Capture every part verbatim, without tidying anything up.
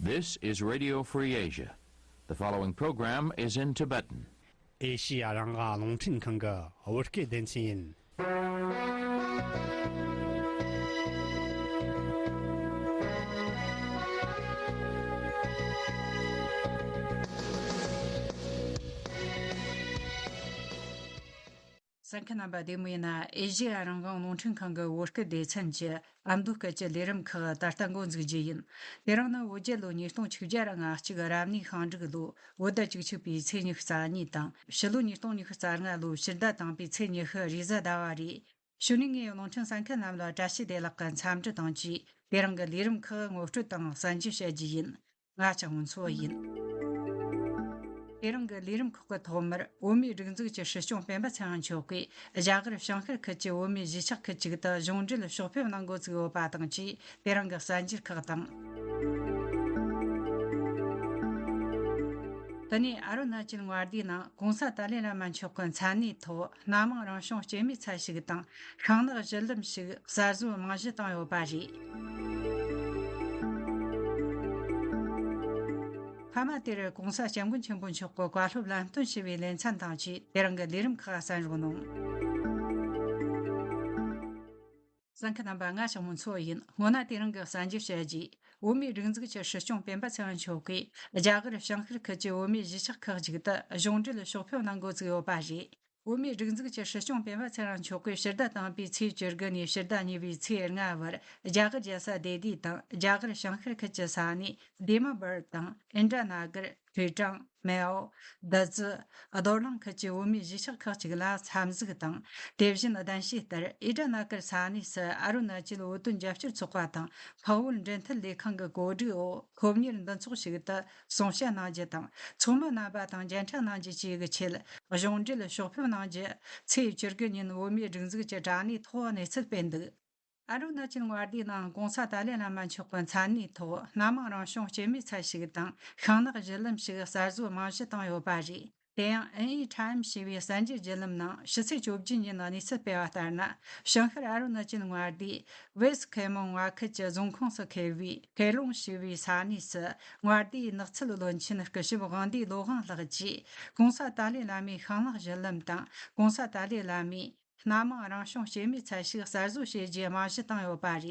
This is Radio Free Asia. The following program is in Tibetan. ཨེ་ཤི་ཡ་རང་དབང་རླུང་འཕྲིན་ཁང་གི་བོད་སྐད་སྡེ་ཚན་ཡིན། གསན་མཁན་རྣམ་པ་བདེ་མོ་ཡིན་ན། ཨེ་ཤི་ཡ་རང་དབང་རླུང་འཕྲིན་ཁང་གི་བོད་སྐད་སྡེ་ཚན་གྱི་ཨ་མདོ་སྐད་ཀྱི་ལས་རིམ་ཁག་ད་ལྟ་འགོ་འཛུགས་རྒྱུ་ཡིན། དེ་རིང་ནི་བོད་རྒྱལ་ལོ་ཉིས་སྟོང་ཆིག་བརྒྱ་ར་ལྔ་གཅིག་རབ་གནས་ཤིང་འབྲུག་ལོ་བོད་ཟླ་བཅུ་གཅིག་པའི་ཚེས་ཉི་ཤུ་རྩ་གཉིས་དང་། ཕྱི་ལོ་ཉིས་སྟོང་ཉི་ཤུ་རྩ་ལྔ་ལོའི་ཕྱི་ཟླ་དང་པོའི་ཚེས་ཉི་ཤུ་རེས་གཟའ་ཟླ་བ་རེད། གཞུག་ནས་ངས་རླུང་འཕྲིན་གསན་མཁན་རྣམས་ལ་བཀྲ་ཤིས་བདེ་ལེགས་ཀྱི་འཚམས་འདྲི་དང་བཅས། དེ་རིང་གི་ལས་རིམ་ཁག་ངོ་སྤྲོད་དང་གསན་རྒྱུ་བྱ་རྒྱུ་ཡིན། ང་ལྕགས་མོ་མཚོ་ཡིན། དེ་རིང་གི་ལས་རིམ་ཁག་གི་ཐོག་མར་བོད་མིའི་སྒྲིག་འཛུགས་ཀྱི་སྲིད་སྐྱོང་སྤེན་པ་ཚེ་རིང་མཆོག་གིས་རྒྱ་གར་བྱང་ཤར་ཁུལ་གྱི་བོད་མིའི་གཞིས་ཆགས་ཁག་ཅིག་ཏུ་གཞུང་འབྲེལ་ཕྱོགས་ཕེབས་གནང་འགོ་བཙུགས་ཡོད་པ་དང་བཅས། དེ་རིང་གི་གསར་འགྱུར་ཁག་དང་། དེ་ནས་ཨ་རུ་ན་ཅལ་མངའ་སྡེའི་ནང་གོང་ས་ཏཱ་ལའི་བླ་མ་མཆོག་གི་མཚན་གནས་ཐོག་སྣ་མང་རང་བྱུང་སྐྱེད་མོས་ཚལ་ཞིག་དང་། ཤིང་ནགས་བཞི་ལམ་ཞིག་གསར་བཟོ་རྨང་གཞི་བཏིང་ཡོད་པ་རེད། མཐའ་མ་དེར་གོང་ས་སྐྱབས་མགོན་ཆེན་པོ་མཆོག་གི་བཀའ་སློབ་ལམ་སྟོན་ཞུ་བའི་ལེ་ཚན་དང་བཅས། དེ་རིང་གི་ལས་རིམ་ཁག་གསན་རོགས་གནང་། གསན་མཁན་རྣམ་པ། ང་ལྕགས་མོ་མཚོ་ཡིན། སྔོན་ན་དེ་རིང་གི་གསར་འགྱུར་བཤད་རྗེས། བོད་མིའི་སྒྲིག་འཛུགས་ཀྱི་སྲིད་སྐྱོང་སྤེན་པ་ཚེ་རིང་མཆོག་གིས་རྒྱ་གར་བྱང་ཤར་ཁུལ་གྱི་བོད་མིའི་གཞིས་ཆགས་ཁག་ཅིག་ཏུ་གཞུང་འབྲེལ་ཕྱོགས་ཕེབས་གནང་འགོ་བཙུགས་ཡོད་པ་རེད། བོད་མིའི་སྒྲིག་འཛུགས་ཀྱི་སྲིད་སྐྱོང་སྤེན་པ་ཚེ་རིང་མཆོག་གིས་ཕྱི་ཟླ་དང་པོའི་ཚེས་བཅུ་དགུ་ནས་ཕྱི་ཟླ་གཉིས་པའི་ཚེས་ལྔ་བར་རྒྱ་གར་རྒྱལ་ས་ལྡི་ལི་དང་རྒྱ་གར་བྱང་ཤར་ཁུལ་གྱི་ས་གནས་དེ་མ་བར་དང་ཨིན་དྲ་ན་གར། ཁྲི་ཀྲང་། མེའོ། རྡི་ཙི། རྡོར་གླིང་ཁུལ་གྱི་བོད་མིའི་གཞིས་ཆགས་ཁག་ཅིག་ལ་འཚམས་གཟིགས་དང་། དེ་བཞིན་གདན་ཞུས་ལྟར་ཨི་ཏྲ་ན་ཀར་ས་གནས་སུ་ཨ་རུ་ན་ཅལ་བོད་དོན་རྒྱབ་སྐྱོར་ཚོགས་པ་དང་འཕགས་བོད་འབྲེལ་མཐུད་ལས་ཁང་གི་གོ་སྒྲིག་འོག་སློབ་གཉེར་འདུ་ཚོགས་ཤིག་ཏུ་གསུང་བཤད་གནང་རྒྱུ་དང་། ཚོགས་མི་རྣམ་པ་དང་མཇལ་འཕྲད་གནང་རྒྱུ་བཅས་ཀྱི་ཆེད་གཞུང་འབྲེལ་ཕྱོགས་ཕེབས་གནང་རྒྱུ། ཚེས་བཅུ་དགུ་ཉིན་བོད་མིའི་སྒྲིག་འཛུགས་ཀྱི་དྲ་གནས་ཐོག་གནས་ཚུལ་སྤེལ་འདུག་ཨ་རུ་ན་ཅལ་མངའ་སྡེའི་ནང་གོང་ས་ཏཱ་ལའི་བླ་མ་མཆོག་གི་མཚན་གནས་ཐོག་སྣ་མང་རང་བྱུང་སྐྱེད་མོས་ཚལ་ཞིག་དང་ཤིང་ནགས་བཞི་ལམ་ཞིག་གསར་བཟོའི་རྨང་གཞི་བཏིང་ཡོད་པ་རེད། དེ་ཡང་ཨིན་ཡི་ཊའིམ་ཞེས་པའི་གསར་འགྱུར་བརྒྱུད་ལམ་ནང་ཕྱི་ཚེས་བཅོ་བརྒྱད་ཉིན་གནས་ཚུལ་སྤེལ་བ་ལྟར་ན། བྱང་ཤར་ཨ་རུ་ན་ཅལ་མངའ་སྡེའི་ཝེ་སི་ཁེ་མོང་མངའ་ཁུལ་གྱི་རྫོང་ཁོངས་སུ་འཁེལ་བའི་ཁེ་ལོང་ཞེས་པའི་ས་གནས་སུ་མངའ་སྡེའི་ནགས་ཚལ་བློན་ཆེན་སྐུ་ཞབས་དབང་འདུས་བློ་དབང་ལགས་ཀྱིས་གོང་ས་ཏཱ་ལའི་བླ་མའི་ཤིང་ནགས་བཞི་ལམ་དང་། གོང་ས་ཏཱ་ལའི་བླ་མའི་སྣ་མང་རང་བྱུང་སྐྱེད་མོས་ཚལ་ཞིག་གསར་བཟོ་བྱེད་རྒྱུའི་རྨང་གཞི་བཏིང་ཡོད་པ་རེད།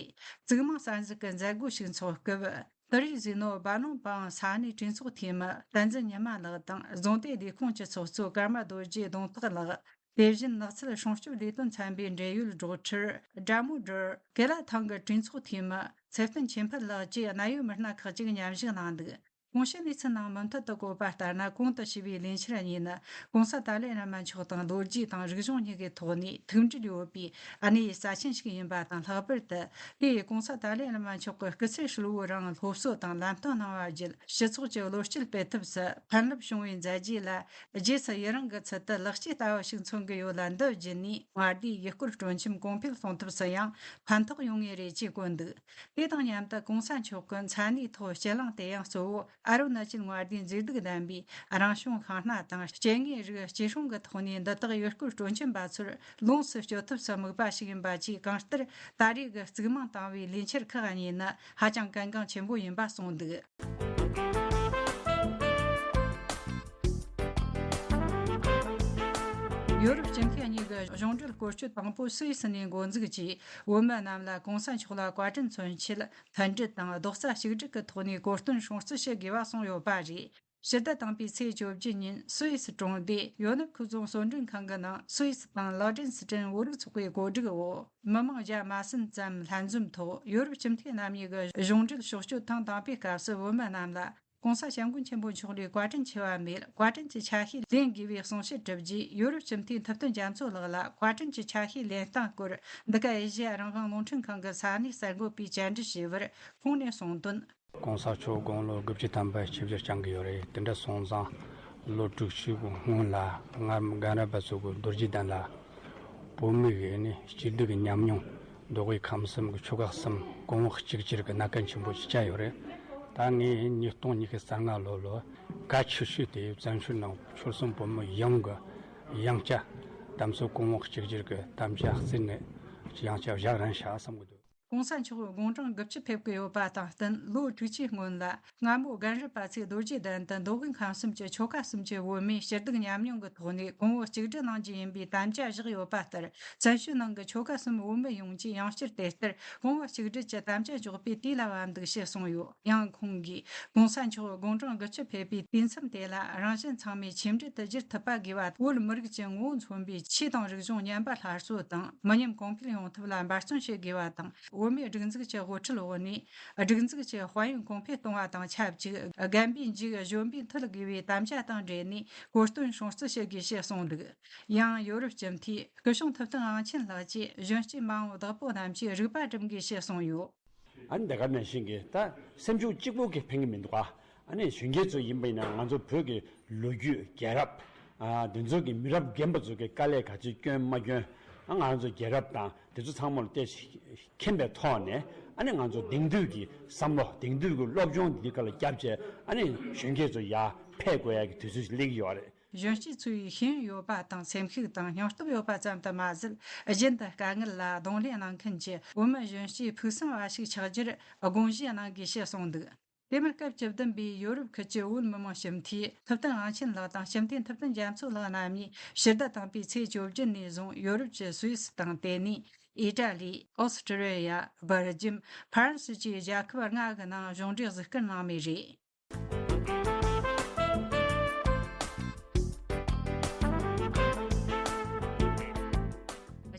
གཙིགས་མང་གསར་འཛུགས་ཀྱི་མཛད་སྒོ་ཞིག་འཚོགས་སྐབས། ཏུ་རིས་ཟི་ནོ་སྦ་ལོང་པའང་ས་གནས་གྲོས་ཚོགས་འཐུས་མི་བསྟན་འཛིན་ཉི་མ་ལགས་དང་རྫོང་སྡེ་ལས་ཁུངས་ཀྱི་ཚོགས་གཙོ་ཀརྨ་རྡོ་རྗེ་གདོང་ཐག་ལགས། དེ་བཞིན་ནགས་ཚལ་སྲུང་སྐྱོབ་ལས་དོན་ཚན་པའི་འབྲེལ་ཡོད་སྒྲོག་ཁྲིར་སྦྲ་མོ་སྒྲོལ། ཀེ་ལ་ཐང་གི་གྲོས་ཚོགས་འཐུས་མི་ཚེ་བརྟན་ཆོས་འཕེལ་ལགས་བཅས་གནད་ཡོད་མི་སྣ་ཁག་ཅིག་མཉམ་ཞུགས་གནང་འདུག་གོང་བཤད་གནས་ཚུལ་ནང་མུ་མཐུད་དུ་བཀོད་པ་ལྟར་ན། གོང་དུ་ཞུས་པའི་ལས་འཆར་གཉིས་ནི་གོང་ས་ཏཱ་ལའི་བླ་མ་མཆོག་དང་ལོ་རྒྱུས་དང་རིག་གཞུང་གཉིས་ཀྱི་ཐོག་ནས་མཐུན་སྒྲིལ་ཡོད་པའི་གནས་ཡུལ་གསར་ཆེན་ཞིག་ཡིན་པ་དང་། ལྷག་པར་དུ་དེ་ཡིས་གོང་ས་ཏཱ་ལའི་བླ་མ་མཆོག་གི་སྐུ་ཚེ་ཧྲིལ་བོའི་རིང་སློབ་གསོ་དང་ལམ་སྟོན་གནང་བ་བརྒྱུད། སྤྱི་ཚོགས་ཀྱི་བློ་སྐྱེད་སྤེལ་ཐབས་སུ་ཕན་རླབས་བྱུང་བའི་མཛད་རྗེས་ལ། རྗེས་སུ་ཡི་རང་གི་ཚུལ་དུ་ལེགས་སྐྱེས་ལྟ་བུ་ཞིག་མཚོན་གྱི་ཡོད་ལ། འདི་བརྒྱུད་ནས་མངའ་སྡེའི་ཡུལ་སྐོར་སྤྲོ་འཆམ་གོང་འཕེལ་གཏོང་ཐབས་སུ་ཡང་ཕན་ཐོགས་ཡོང་ངེས་རེད་ཅེས་བཀོད་འདུག་དེ་དང་མཉམ་དུ་གོང་ས་མཆོག་གི་མཚན་གནས་ཐོག་སྤྱི་གླིང་དེ་ཡང་གཙོ་བོ་ཨ་རུ་ན་ཅལ་མངའ་སྡེའི་མཛེས་སྡུག་ལྡན་པའི་རང་བྱུང་ཤིང་སྣ་དང་སྐྱེ་དངོས་རིགས་སྐྱེད་སྲིང་གི་ཐོག་ནས་འདི་དག་ཡུལ་སྐོར་སྤྲོ་འཆམ་པ་ཚོར་ལོངས་སུ་སྤྱོད་ཐབས་སུ་དམིགས་པ་ཞིག་ཡིན་པ་བཅས། གང་ལྟར་ད་རེས་ཀྱི་གཙིགས་མང་བཏང་བའི་ལས་འཆར་ཁག་གཉིས་ནི་ཧ་ཅང་གལ་འགངས་ཆེན་པོ་ཡིན་པ་གསུངས་འདུག་ཡོ་རོབ་སྤྱི་འཐུས་གཉིས་ཀྱི་གཞུང་འབྲེལ་སྐོར་སྐྱོད་དང་པོ་སུད་སི་ནས་འགོ་འཛུགས་ཀྱིས། བོད་མི་རྣམས་ལ་གོང་ས་མཆོག་ལ་བཀའ་དྲིན་མཚོན་ཆེད་མཐུན་སྒྲིལ་དང་རྡོག་རྩ་གཅིག་སྒྲིལ་གྱི་ཐོག་ནས་གོ་སྟོན་སྲུང་བརྩི་བྱེད་དགོས་པ་གསུངས་ཡོད་པ་རེད། ཕྱི་ཟླ་དང་པོའི་ཚེས་བཅོ་བརྒྱད་ཉིན་སུད་སི་གྲོང་སྡེ་ཡོ་ནུབ་ཁུལ་རྫོང་གསོལ་མགྲོན་ཁང་གི་ནང་སུད་སི་དང་ལག་འབྲེལ་སི་ཁྲོན་བོད་རིགས་ཚོགས་པའི་གོ་སྒྲིག་འོག་མི་མང་བརྒྱ་མ་ཟིན་ཙམ་ལྷན་འཛོམས་ཐོག་ཡོ་རོབ་སྤྱི་འཐུས་རྣམ་གཉིས་ཀྱི་གཞུང་འབྲེལ་ཕྱོགས་བསྐྱོད་ཐེངས་དང་པའི་སྐབས་སུ་བོད་མི་རྣམས་ལ། གོང་ས་སྐྱབས་མགོན་ཆེན་པོ་མཆོག་ལས་བཀའ་དྲིན་ཆེ་བ་མེད། བཀའ་དྲིན་གྱི་ཆ་ཤས་ལེན་དགོས་པའི་གསུང་བཤད་གྲུབ་རྗེས། ཡོ་རོབ་སྤྱི་འཐུས་ཐུབ་བསྟན་རྒྱ་མཚོ་ལགས་ལ་བཀའ་དྲིན་གྱི་ཆ་ཤས་ལེན་སྟངས་སྐོར་འདི་ག་ཨེ་ཤེ་ཡ་རང་དབང་རླུང་འཕྲིན་ཁང་གི་ས་གནས་གསར་འགོད་པས་བཅར་འདྲི་ཞུས་པར། ཁོང་ནས་གསུངས་དོན། གོང་ས་མཆོག་དགུང་ལོ་དགུ་བཅུ་ཐམ་པ་ཆིབས་བསྒྱུར་བསྐྱངས་ཀྱི་ཡོད་རེད། དེ་འདྲ་སོང་ཙང་ལོ་དྲུག་ཅུ་གི་སྔོན་ལ་སྔར་རྒན་རབས་པ་ཚོ་གི་རྡོ་རྗེ་གདན་ལ། བོད་མི་གི་ནི་སྐྱིད་སྡུག་གི་ཉམས་མྱོང་མདོ་དབུས་ཁམས་གསུམ་གྱི་ཆོལ་ཁ་གསུམ་གོང་འོག་གཅིག་གྱུར་གྱི་གནའ་དཀར་ཆེན་པོ་ཞིག་བཅའ་ཡོད་རེད། ད་ངས་ཉིས་སྟོང་ཉི་ཤུ་རྩ་ལྔ་ལོ་ལོ་གལ་ཆེ་ཤོས་དེ་བཙན་བྱོལ་ནང་ཆོལ་གསུམ་བོད་མི་ཡོངས་ཀྱི་ཡང་བསྐྱར་དམ་ཚིག་གོང་འོག་གཅིག་གྱུར་གྱི་དམ་བཅའ་བརྩིས་ནས་ཡང་བསྐྱར་བཞག་རན་བྱ་བསམ་གྱི་འདུག་གོང་ས་མཆོག་དགུང་གྲངས་དགུ་བཅུ་ཕེབས་ཀྱི་ཡོད་པ་དང་བསྟུན། ལོ་དྲུག་ཅུའི་སྔོན་ལ་སྔ་མོ་རྒན་རབས་པ་ཚོས་རྡོ་རྗེ་གདན་དུ་མདོ་དབུས་ཁམས་གསུམ་གྱི་ཆོལ་ཁ་གསུམ་གྱི་བོད་མིའི་སྤྱི་སྡུག་ཉམས་མྱོང་གི་ཐོག་ནས་གོང་བུ་གཅིག་སྒྲིལ་གནང་རྒྱུ་ཡིན་པའི་དམ་བཅའ་བཞག་ཡོད་པ་ལྟར། བཙན་བྱོལ་ནང་གི་ཆོལ་ཁ་གསུམ་བོད་མི་ཡོངས་ཀྱིས་ཡང་བསྐྱར་དེ་ལྟར་གོང་བུ་གཅིག་སྒྲིལ་གྱི་དམ་བཅའ་འཇོག་པའི་དུས་ལ་བབ་འདུག་ཞེས་གསུངས་ཡོད། ཡང་ཁོང་གིས། གོང་ས་མཆོག་དགུང་གྲངས་དགུ་བཅུ་ཕེབས་པའི་དུས་མཚམས་དེ་ལ། རང་གཞན་ཚང་མས་ཆོས་འབྲེལ་དུ་བསྒྱུར་ཐུབ་པ་དགོས་པ། བོད་མི་རིགས་ཀྱི་ངོ་བོ་མཚོན་པའི་ཆོས་དང་རིག་གཞུང་ཉམས་པ་སླར་གསོ་དང་། མི་ཉམས་གོང་འཕེལ་ཡོང་ཐབས་ལ་འབད་བརྩོན་བྱེད་དགོས་པ་དང་། བོད་མིའི་སྒྲིག་འཛུགས་ཀྱི་དབུ་ཁྲིད་འོག་ནས་སྒྲིག་འཛུགས་ཀྱི་དཔལ་ཡོན་གོང་འཕེལ་གཏོང་བ་དང་ཆབས་ཅིག་རྒན་པའི་མཇུག་གཞོན་པས་མཐུད་དགོས་པའི་དམ་བཅའ་དང་འབྲེལ་ནས་གོ་སྟོན་སྲུང་བརྩི་བྱེད་དགོས་ཞེས་གསུངས་འདུག། ཡང་ཡོ་རོབ་སྤྱི་འཐུས་སྐུ་ཞབས་ཐུབ་བསྟན་དབང་ཆེན་ལགས་ཀྱིས་གཞོན་སྐྱེས་མ་འོངས་བདག་པོ་རྣམས་ཀྱིས་རིག་པ་སྒྲིམ་དགོས་ཞེས་གསུངས་ཡོད། ཨ་ནི་འདི་ག་ནང་བཞིན་གྱི་ད་སེམས་ཤུགས་གཅིག་པུ་གིས་ཕན་གྱི་མི་འདུག་ཨ། ཨ་ནི་གཞོན་སྐྱེས་ཚོ་ཡིན་པ་ཡིན་ན་ང་ཚོ་བོད་ཀྱི་ལོ་རྒྱུས་རྒྱལ་རབས། ཨ་འདི་ཚོ་གི་མི་རབས་རྒན་པ་ཚོ་གི་དཀའ་ལས་ག་ཚོད་བསྐྱོན་མ་བསྐྱོན། ཨ་ང་ཚོ་རྒྱལ་རབས་དང་འདི་ཚོ་ཚང་མ་ལ་བལྟས་མཁྱེན་པའི་ཐོག་ནས། ཨ་ནི་ང་ཚོ་དེང་དུས་ཀྱི་བསམ་བློ་དེང་དུས་ཀྱི་སློབ་སྦྱོང་འདི་ག་ལ་བརྒྱབ་བྱས། ཨ་ནི་གཞོན་སྐྱེས་ཚོ་ཡར་ཕེབས་དགོས་ཡ་གི་དུས་ཚོད་ཅིག་སླེབས་ཀྱི་ཡོད་རེད། གཞོན་སྐྱེས་ཚོའི་ཤེས་ཡོན་ཡོད་པ་དང་སེམས་ཤུགས་དང་སྙིང་སྟོབས་ཡོད་པ་ཙམ་དུ་མ་ཟད། རྒྱུན་དུ་དཀའ་ངལ་ལ་གདོང་ལེན་གནང་མཁན་གྱི་བོད་མི་གཞོན་སྐྱེས་ཕུགས་བསམ་བ་ཞིག་ཆགས་རྒྱུར་དགོངས་བཞེས་གནང་དགོས་ཞེས་གསུངས་འདུག། དེ་མིན་སྐབས་བཅུ་བདུན་པའི་ཡོ་རོབ་ཁུལ་གྱི་བོད་མི་མང་སྤྱི་འཐུས་ཐུབ་བསྟན་དབང་ཆེན་ལགས་དང་སྤྱི་འཐུས་ཐུབ་བསྟན་རྒྱ་མཚོ་ལགས་རྣམ་གཉིས་ཕྱི་ཟླ་དང་པོའི་ཚེས་བཅོ་བརྒྱད་ནས་བཟུང་ཡོ་རོབ་ཀྱི་སུད་སི་དང་། དེ་ནས་ཨི་ཏྲ་ལི། ཨོ་སི་ཀྲི་ཡ། སྦེལ་ཇམ། ཧྥ་རན་སི་བཅས་རྒྱལ་ཁབ་ལྔ་གི་ནང་གཞུང་འབྲེལ་གཟིགས་སྐར་གནང་མུས་རེད།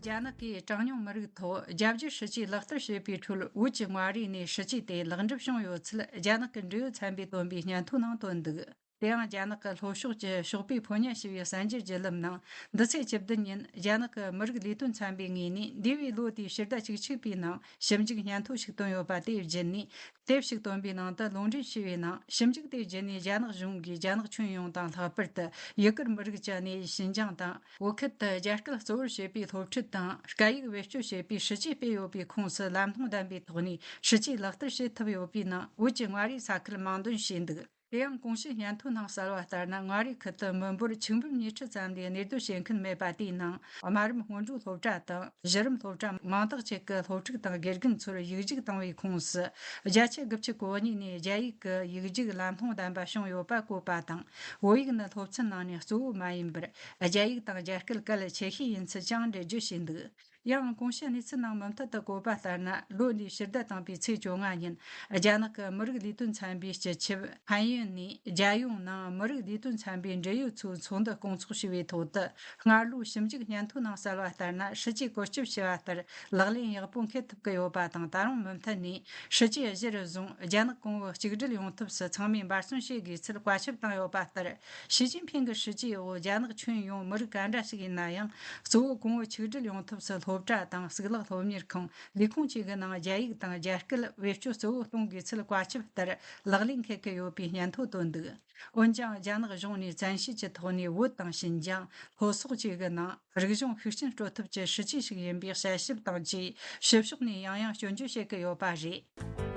རྒྱ་ནག་གིས་གྲངས་ཉུང་མི་རིགས་ཐོག་རྒྱ་བསྒྱུར་སྲིད་ཇུས་ལག་བསྟར་བྱས་པའི་ཁྲོད། བོད་ཀྱི་མངའ་རིས་ནས་སྲིད་ཇུས་དེ་ལེགས་འགྲུབ་བྱུང་ཡོད་ཚུལ་རྒྱ་ནག་གི་འབྲེལ་ཡོད་ཚན་པས་བཏོན་པའི་སྙན་ཐོའི་ནང་བཏོན་འདུག། དེ་ཡང་རྒྱ་ནག་གི་ལྷོ་ཕྱོགས་ཀྱི་ཞོགས་པའི་ཕོ་ཉ་ཞེས་པའི་གསར་འགྱུར་བརྒྱུད་ལམ་ནང་། འདི་ཚེས་བཅུ་བདུན་ཉིན་རྒྱ་ནག་གི་མི་རིགས་ལས་དོན་ཚན་པའི་ངོས་ནས། འདས་པའི་ལོ་དེའི་ཕྱི་ཟླ་བཅུ་གཅིག་པའི་ནང་ཞིབ་འཇུག་སྙན་ཐོ་ཞིག་བཏོན་ཡོད་པ་དེ་བརྒྱུད་ནས། དེབ་ཞིག་བཏོན་པའི་ནང་དུ་ལུང་འདྲེན་བྱས་པའི་ནང་། ཞིབ་འཇུག་དེ་བརྒྱུད་ནས་རྒྱ་ནག་གཞུང་གིས་རྒྱ་ནག་ཁྱོན་ཡོངས་དང་། ལྷག་པར་དུ་ཡུ་གུར་མི་རིགས་ཀྱི་གནས་ཡུལ་ཞིན་ཅང་དང་། བོད་ཁུལ་དུ་རྒྱ་སྐད་གཙོ་བོར་བྱེད་པའི་སློབ་ཁྲིད་དང་སྐད་ཡིག་བེད་སྤྱོད་བྱེད་པའི་སྲིད་ཇུས་སྤེལ་ཡོད་པའི་ཁོངས་སུ། ལམ་ལྷོང་ལྡན་པའི་ཐོག་ནས་སྲིད་ཇུས་ལག་བསྟར་བྱེད་ཐུབ་ཡོད་པའི་ནང་། བོད་ཀྱི་མངའ་རིས་ས་ཁུལ་མིང་འདོན་བྱས་འདུག། དེ་ཡང་གོང་ཞུས་སྙན་ཐོའི་ནང་གསལ་བ་ལྟར་ན། མངའ་རིས་ཁུལ་དུ་མི་འབོར་ཆིག་འབུམ་ཉི་ཁྲི་ཙམ་ལས་གནས་སྡོད་བྱེད་མཁན་མེད་པ་དེའི་ནང་། དམའ་རིམ་སྔོན་འགྲོའི་སློབ་གྲྭ་དང་། གཞི་རིམ་སློབ་གྲྭ་མང་དག་ཅིག་གི་སློབ་ཕྲུག་དང་དགེ་རྒན་ཚོར་ཡིག་རྒྱུགས་བཏང་བའི་ཁོངས་སུ། བརྒྱ་ཆ་དགུ་བཅུ་གོ་གཉིས་ནས་རྒྱ་ཡིག་གི་ཡིག་རྒྱུགས་ལམ་ལྷོང་ལྡན་པ་བྱུང་ཡོད་པ་བཀོད་པ་དང་། བོད་ཡིག་ནི་སློབ་ཚན་ནང་ནས་གཙོ་བོ་མ་ཡིན་པར། རྒྱ་ཡིག་དང་རྒྱ་སྐད་གལ་ཆེ་ཤོས་ཡིན་ཚུལ་ཀྱང་འགྲེལ་བརྗོད་བྱས་འདུག། ཡང་གོང་ཞུས་གནས་ཚུལ་ནང་མུ་མཐུད་དུ་བཀོད་པ་ལྟར་ན། ལོ་འདིའི་ཕྱི་ཟླ་དང་པོའི་ཚེས་བཅོ་ལྔ་ཉིན། རྒྱ་ནག་གི་མི་རིགས་ལས་དོན་ཚན་པའི་སྤྱི་ཁྱབ་ཧན་ཡོན་ནས། རྒྱལ་ཡོངས་ནང་མི་རིགས་ལས་དོན་ཚན་པའི་འབྲེལ་ཡོད་ཚོའི་ཚོགས་འདུ་སྐོང་ཚོགས་ཞུས་པའི་ཐོག་ཏུ། སྔར་ལོའི་ཞིབ་འཇུག་སྙན་ཐོའི་ནང་གསལ་བ་ལྟར་ན། སྲིད་ཇུས་བཀོལ་སྤྱོད་བྱས་པ་ལྟར་ལག་ལེན་ཡག་པོ་འཁེལ་ཐུབ་ཀྱི་ཡོད་པ་དང་། ད་རུང་མུ་མཐུད་ནས་སྲིད་ཇུས་གཞིར་བཟུང་རྒྱ་ནག་གོང་བུ་གཅིག་སྒྲིལ་ཡོང་ཐབས་སུ་ཚང་མས་འབད་བརྩོན་བྱེད་དགོས་ཚུལ་བཀའ་ཁྱབ་བཏང་ཡོད་པ་ལྟར། ཞི་ཅིན་ཕིང་གི་སྲིད་ཇུས་འོག་རྒྱ་ནག་ཁྱོན་ཡོངས་མི་རིགས་ག་འདྲ་ཞིག་ཡིན་ན་ཡང་། གཙོ་བོ་གོང་བུ་གཅིག་སྒྲིལ་ཡོང་ཐབས་སུ་སློབ་གྲྭ་དང་གཙུག་ལག་སློབ་གཉེར་ཁང་། ལས་ཁུངས་བཅས་ཀྱི་ནང་རྒྱ་ཡིག་དང་རྒྱ་སྐད་བེད་སྤྱོད་གཙོ་བོ་གཏོང་དགོས་ཚུལ་བཀའ་ཁྱབ་ལྟར་ལག་ལེན་འཁེལ་གྱི་ཡོད་པའི་སྙན་ཐོ་བཏོན་འདུག། འོན་ཀྱང་། རྒྱ་ནག་གཞུང་ནས་བཙན་ཤེད་ཀྱི་ཐོག་ནས་བོད་དང་ཞིན་ཅང་། ལྷོ་སོག་བཅས་ཀྱི་ནང་རིག་གཞུང་ཤུགས་རྐྱེན་སྤྲོད་ཐབས་ཀྱི་སྲིད་ཇུས་ཤིག་ཡིན་པའི་དཔྱད་ཞིབ་དང་བཅས། ཕྱི་ཕྱོགས་ནས་ཡང་ཡང་སྐྱོན་བརྗོད་བྱེད་ཀྱི་ཡོད་པ་རེད།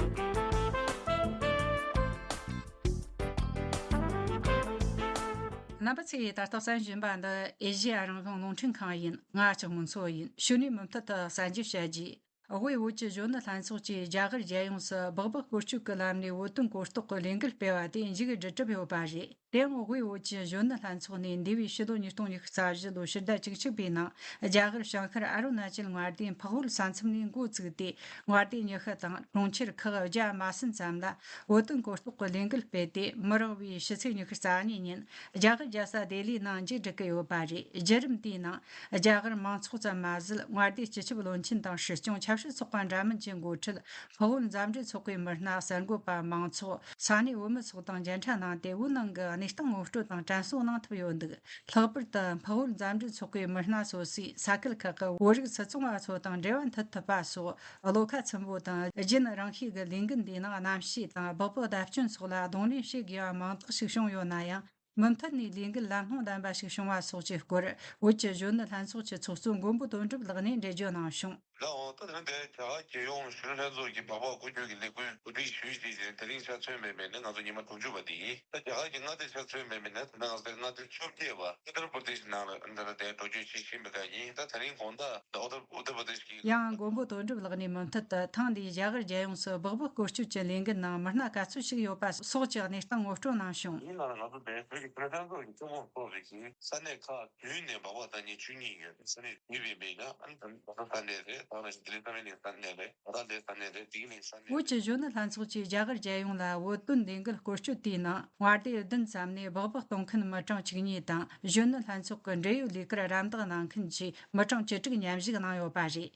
རྣམ་པ་ཚོས་ད་ལྟ་གསན་བཞིན་པ་འདི་ཨེ་ཤེ་ཡ་རང་དབང་རླུང་འཕྲིན་ཁང་ཡིན། ང་ལྕགས་མོ་མཚོ་ཡིན། ཕྱི་ནས་མུ་མཐུད་དུ་གསར་འགྱུར་བཤད་རྒྱུ། དབུས་བོད་ཀྱི་གཞོན་ནུ་ལྷན་ཚོགས་ཀྱིས་རྒྱ་གར་རྒྱལ་ཡོངས་སུ་སྦག་སྦག་སྐོར་སྐྱོད་ཀྱི་ལམ་ནས་བོད་དོན་གོ་རྟོགས་ཀྱི་ལས་འགུལ་སྤེལ་བ་དེ་མཇུག་བསྒྲིལ་གྲུབ་ཡོད་པ་རེད། དེའང་དབུས་བོད་ཀྱི་གཞོན་ནུ་ལྷན་ཚོགས་ནས་འདས་པའི་ཕྱི་ལོ་ཉིས་སྟོང་ཉི་ཤུ་རྩ་བཞི་ལོའི་ཕྱི་ཟླ་བཅུ་གཅིག་པའི་ནང་རྒྱ་གར་བྱང་ཤར་ཨ་རུ་ན་ཅལ་མངའ་སྡེའི་འཕགས་བོད་ས་མཚམས་ནས་འགོ་བཙུགས་ཏེ། མངའ་སྡེ་ཉི་ཤུ་དང་གྲོང་ཁྱེར་ཁག་བརྒྱ་མ་ཟིན་ཙམ་ལ་བོད་དོན་གོ་རྟོགས་ཀྱི་ལས་འགུལ་སྤེལ་ཏེ། མི་རེངས་པའི་ཕྱི་ཚེས་ཉི་ཤུ་རྩ་གཉིས་ཉིན་རྒྱ་གར་རྒྱལ་ས་ལྡི་ལིའི་ནང་མཇུག་སྒྲིལ་གྱི་ཡོད་པ་རེད། བརྒྱུད་རིམ་དེའི་ནང་རྒྱ་གར་མང་ཚོགས་ཙམ་མ་ཟད། མངའ་སྡེའི་སྤྱི་ཁྱབ་བློན་ཆེན་དང་སྲིད་སྐྱོང་། ཆབ་སྲིད་ཚོགས་པ་འདྲ་མིན་གྱི་འགོ་ཁྲིད། འཕགས་བོད་མཛའ་འབྲེལ་ཚོགས་པའི་མི་སྣ། གསར་འགོད་པ། མང་ཚོགས། ས་གནས་བོད་མི་ཚོགས་དང་མཇལ་འཕྲད་གནང་སྟེ། བོད་ནང་གི་གནས་སྟངས་ངོ་སྤྲོད་དང་དྲན་གསོ་གནང་ཐུབ་ཡོད་འདུག། ལྷག་པར་དུ་འཕགས་བོད་མཛའ་འབྲེལ་ཚོགས་པའི་མི་སྣ་སོ་སོས་ས་ཁུལ་ཁག་གི་བོད་རིགས་སུད་ཚོང་བ་ཚོ་དང་འབྲེལ་བ་མཐུད་ཐུབ་པ་སོགས། བློ་ཁ་ཚིམ་པོ་དང་རྒྱུན་རིང་ཤོས་ཀྱི་ལས་འགུལ་འདིའི་ནང་རྣམ་ཤེས་དང་སྦག་སྦག་བརྡབ་སྐྱོན་སོགས་ལ་གདོང་ལེན་བྱེད་དགོས་པ་མང་དག་ཞིག་བྱུང་ཡོད་ན་ཡང་། མུ་མཐུད་ནས་ལས་འགུལ་ལམ་ལྷོང་ལྡན་པ་ཞིག་བྱུང་བ་སོགས་ཀྱི་སྐོར། བོད་ཀྱི་གཞོན་ནུ་ལྷན་ཚོགས་ཀྱི་ཚོགས་གཙོ་མགོན་པོ་དོན་གྲུབ་ལགས་ནས་འགྲེལ་བརྗོད་གནང་བྱུང་། ལགས་འོང་། ད་ཐེངས་འདིར་རྒྱ་གར་རྒྱལ་ཡོངས་གཞོན་ནུ་ལྷན་ཚོགས་ཀྱི་སྦག་སྦག་སྐོར་སྐྱོད་ཀྱི་ལས་འགུལ་གོ་སྒྲིག་ཞུས་རྗེས་ཀྱི་དེ་རིང་ཆ་མཚོན་པའི་མི་ནི་ང་ཚོ་ཉི་མ་དྲུག་ཅུ་པ་དེ་ཡིན། ད་རྒྱ་གར་གྱི་མངའ་སྡེ་ཆ་མཚོན་པའི་མི་ནི་ད་ལྟ་ང་ཚོའི་མངའ་སྡེ་བཅོ་བརྒྱད་པ་ཀུ་ཏར་པུར་དེཤ་ནང་ལ་འདི་ལ་དེ་འགྲོ་སྐྱོད་བྱེད་བཞིན་པའི་སྐབས་ཡིན། ད་དེ་རིང་དགོང་དག་ད་ཨུ་ཏར་ཨུ་ཏར་པུར་དེཤ་གི། ཡང་མགོན་པོ་དོན་གྲུབ་ལགས་ནས་མུ་མཐུད་དུ་ཐེངས་འདིའི་རྒྱ་གར་རྒྱལ་ཡོངས་སུ་སྦག་སྦག་སྐོར་སྐྱོད་ཀྱི་ལས་འགུལ་ནང་མི་སྣ་ག་ཚོད་ཞིག་ཡོད་པ་སོགས་ཀྱི་གནས་སྟངས་ངོ་སྤྲོད་གནང་བྱུང་། དེའི་ནང་ལ་ང་ཚོ་དེ་བོད་ཀྱི་གཞོན་ནུ་ལྷན་ཚོགས་ཀྱི་ཚོགས་མི་ཚོ་རེད་ཅིང་ས་གནས་ཁག་བདུན་ནས་སྦག་སྦག་བཏང་མཁན་བཅུ་གཉིས་ཡོད། ས་གནས་བདུན་པའི་མིང་ལ་ཨ་ནི་ད་ལྟ་ས་གནས་རེད། ད་ནང་བཞིན་ལྡི་ལི་ས་གནས་ནས་ས་གནས་རེད། རྡ་རམ་ས་གནས་རེད། དིག་ལིང་ས་གནས། བོད་ཀྱི་གཞོན་ནུ་ལྷན་ཚོགས་ཀྱིས་རྒྱ་གར་རྒྱལ་ཡོངས་ལ་བོད་དོན་ལས་འགུལ་སྐོར་སྐྱོད་དེའི་ནང་མངའ་སྡེ་བདུན་ཙམ་ནས་སྦག་སྦག་གཏོང་མཁན་མི་གྲངས་བཅུ་གཉིས་དང་། གཞོན་ནུ་ལྷན་ཚོགས་ཀྱི་འབྲེལ་ཡོད་ལས་ཀར་རམ་འདེགས་གནང་མཁན་གྱི་མི་གྲངས་བཅུ་དྲུག་མཉམ་ཞུགས་གནང་ཡོད་པ་རེད།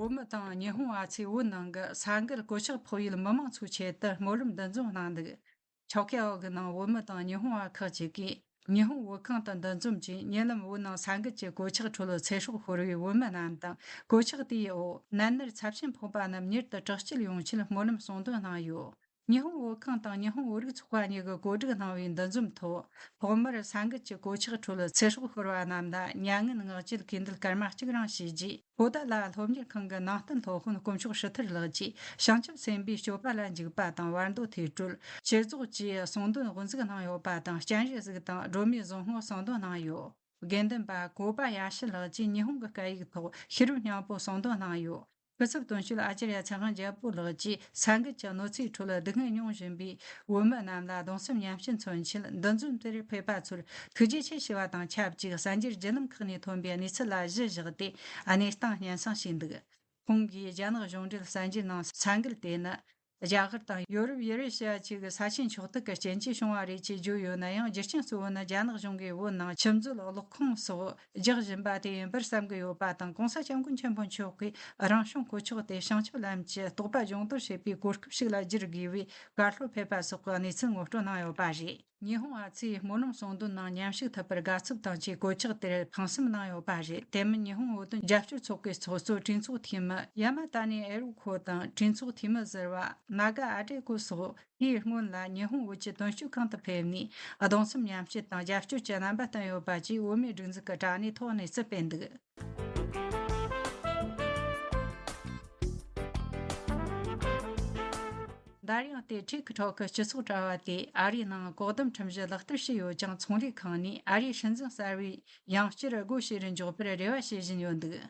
བོད་མི་དང་ཉི་ཧོང་བ་ཚོས་བོད་ནང་གི་ས་འགུལ་གོད་ཆག་ཕོག་ཡུལ་མི་མང་ཚོའི་ཆེད་དུ་སྨོན་ལམ་འདུ་འཛོམས་གནང་འདུག། ཆོ་ཁ་འོག་གི་ནང་བོད་མི་དང་ཉི་ཧོང་བ་ཁག་ཅིག་གིས་ཉི་ཧོང་བོད་ཁང་དུ་འདུ་འཛོམས་ཀྱིས་ཉེ་ལམ་བོད་ནང་ས་འགུལ་གྱི་གོད་ཆག་ཁྲོད་ཚེ་སྲོག་ཤོར་བའི་བོད་མི་རྣམས་དང་། གོད་ཆག་དེའི་འོག་ནད་མནར་ཚབས་ཆེན་ཕོག་པ་རྣམས་མྱུར་དུ་དྲག་སྐྱེད་ཡོང་ཆེད་སྨོན་ལམ་གསུང་འདོན་གནང་ཡོད། ཉི་ཧོང་བོད་ཁང་དང་ཉི་ཧོང་བོད་རིགས་ཚོགས་པ་གཉིས་ཀྱིས་གོ་སྒྲིག་གནང་བའི་འདུ་འཛོམས་ཐོག་ཐོག་མར་ས་འགུལ་གྱི་གོད་ཆག་ཁྲོད་ཚེ་སྲོག་ཤོར་བ་རྣམས་ལ་མྱ་ངན་ངག་བཅད་གུས་འདུད་སྐར་མ་གཅིག་རིང་ཞུས་རྗེས། བོད་ཟླ་ལ་སློབ་གཉེར་ཁང་གི་ནང་བསྟན་སློབ་དཔོན་དཀོན་མཆོག་ཧྲི་ཐར་ལགས་ཀྱིས་བྱང་ཆུབ་སེམས་དཔའི་སྤྱོད་པ་ལ་འཇུག་པ་དང་བར་མདོ་ཐོས་གྲོལ། བསྐྱེད་རྫོགས་བཅས་གསུང་འདོན་དབུ་འཛུགས་གནང་ཡོད་པ་དང་། སྤྱན་རས་གཟིགས་དང་སྒྲོལ་མའི་གཟུངས་སྔགས་གསུང་འདོན་གནང་ཡོད། དགེ་འདུན་པ་གོ་པ་ཡ་ཤི་ལགས་ཀྱིས་ཉི་ཧོང་གི་སྐད་ཡིག་ཐོག་ཤེས་རབ་སྙིང་པོ་གསུང་འདོན་གནང་ཡོད། སྐུ་ཚབ་དོན་གཅོད་ཨ་ཅར་ཡ་ཚེ་དབང་རྒྱལ་པོ་ལགས་ཀྱིས་ས་འགུལ་གྱི་གནོད་འཚེའི་ཁྲོད་སྡུག་བསྔལ་མྱོང་བཞིན་པའི་བོད་མི་རྣམས་ལ་གདུང་སེམས་མཉམ་སྐྱེད་མཚོན་ཆེད། འདུ་འཛོམས་དེར་ཕེབས་པ་ཚོར་ཐུགས་རྗེ་ཆེ་ཞུ་བ་དང་ཆབས་ཅིག་གསར་འགྱུར་བརྒྱུད་ལམ་ཁག་ནས་ཐོན་པའི་གནས་ཚུལ་ལ་གཞི་བཞག་སྟེ་གནས་སྟངས་སྙན་སེང་ཞུས་འདུག། ཁོང་གིས་རྒྱ་ནག་གཞུང་འབྲེལ་གསར་འགྱུར་ནང་ས་འགུལ་དེ་ནི། རྒྱ་གར་དང་ཡོ་རོབ་ཡུ་རེ་ཤི་ཡ་བཅས་ཀྱི་ས་ཆའི་འཁྱོག་ཐུག་གི་རྐྱེན་གྱིས་བྱུང་བ་རེད་ཅེས་བརྗོད་ཡོད་ན་ཡང་། རྒྱུ་རྐྱེན་གཙོ་བོ་ནི་རྒྱ་ནག་གཞུང་གིས་བོད་ནང་ཆུ་མཛོད་གློག་ཁང་སོགས་རྒྱག་བཞིན་པ་དེ་ཡིན་པར་བསམ་གྱི་ཡོད་པ་དང་། ྋགོང་ས་ྋསྐྱབས་མགོན་ཆེན་པོ་མཆོག་གིས་རང་བྱུང་གོད་ཆག་དེ་བྱང་ཆུབ་ལམ་གྱི་རྟོགས་པ་སྦྱོང་བརྡར་བྱེད་པའི་གོ་སྐབས་ཤིག་ལ་བསྒྱུར་དགོས་པའི་བཀའ་སློབ་ཕེབས་པ་སོགས་ཀྱི་གནས་ཚུལ་ངོ་སྤྲོད་གནང་ཡོད་པ་རེད། ཉི་ཧོང་བ་ཚོས་སྨོན་ལམ་གསུང་འདོན་ནང་མཉམ་ཞུགས་ཐུབ་པར་དགའ་ཚོར་དང་བཅས་གོད་ཆག་དེར་ཕངས་སེམས་གནང་ཡོད་པ་རེད། དེ་མིན་ཉི་ཧོང་བོད་དོན་རྒྱབ་སྐྱོར་ཚོགས་པའི་ཚོགས་གཙོ་གྲོས་ཚོགས་འཐུས་མི་ཡ་མ་ཏཱ་ནི་ཨེ་རུ་ཁོ་དང་། གྲོས་ཚོགས་འཐུས་མི་ཟུར་པ་ནཱ་ག་ཨ་ཏྲེ་ཁོ་སོགས་དེའི་སྔོན་ལ་ཉི་ཧོང་བོད་ཀྱི་དོན་གཅོད་ཁང་དུ་ཕེབས་ནས་གདུང་སེམས་མཉམ་སྐྱེད་དང་རྒྱབ་སྐྱོར་གྱི་རྣམ་པ་བསྟན་ཡོད་པ་བཅས་བོད་མིའི་སྒྲིག་འཛུགས་ཀྱི་དྲ་གནས་ཐོག་གནས་ཚུལ་སྤེལ་འདུག། འདར་དབྱངས་ཏེ་ཊིག་ཊོག་གི་སྤྱི་ཚོགས་དྲ་བ་དེས་ཨ་རིའི་ནང་བཀག་སྡོམ་ཁྲིམས་གཞི་ལག་བསྟར་བྱས་ཡོད་ཀྱང་། ཚོང་ལས་ཁང་ནས་ཨ་རིའི་སྲིད་འཛིན་གསར་བའི་ཡང་བསྐྱར་སྒོ་ཕྱེ་རུ་འཇུག་པར་རེ་བ་བྱེད་བཞིན་ཡོད་འདུག།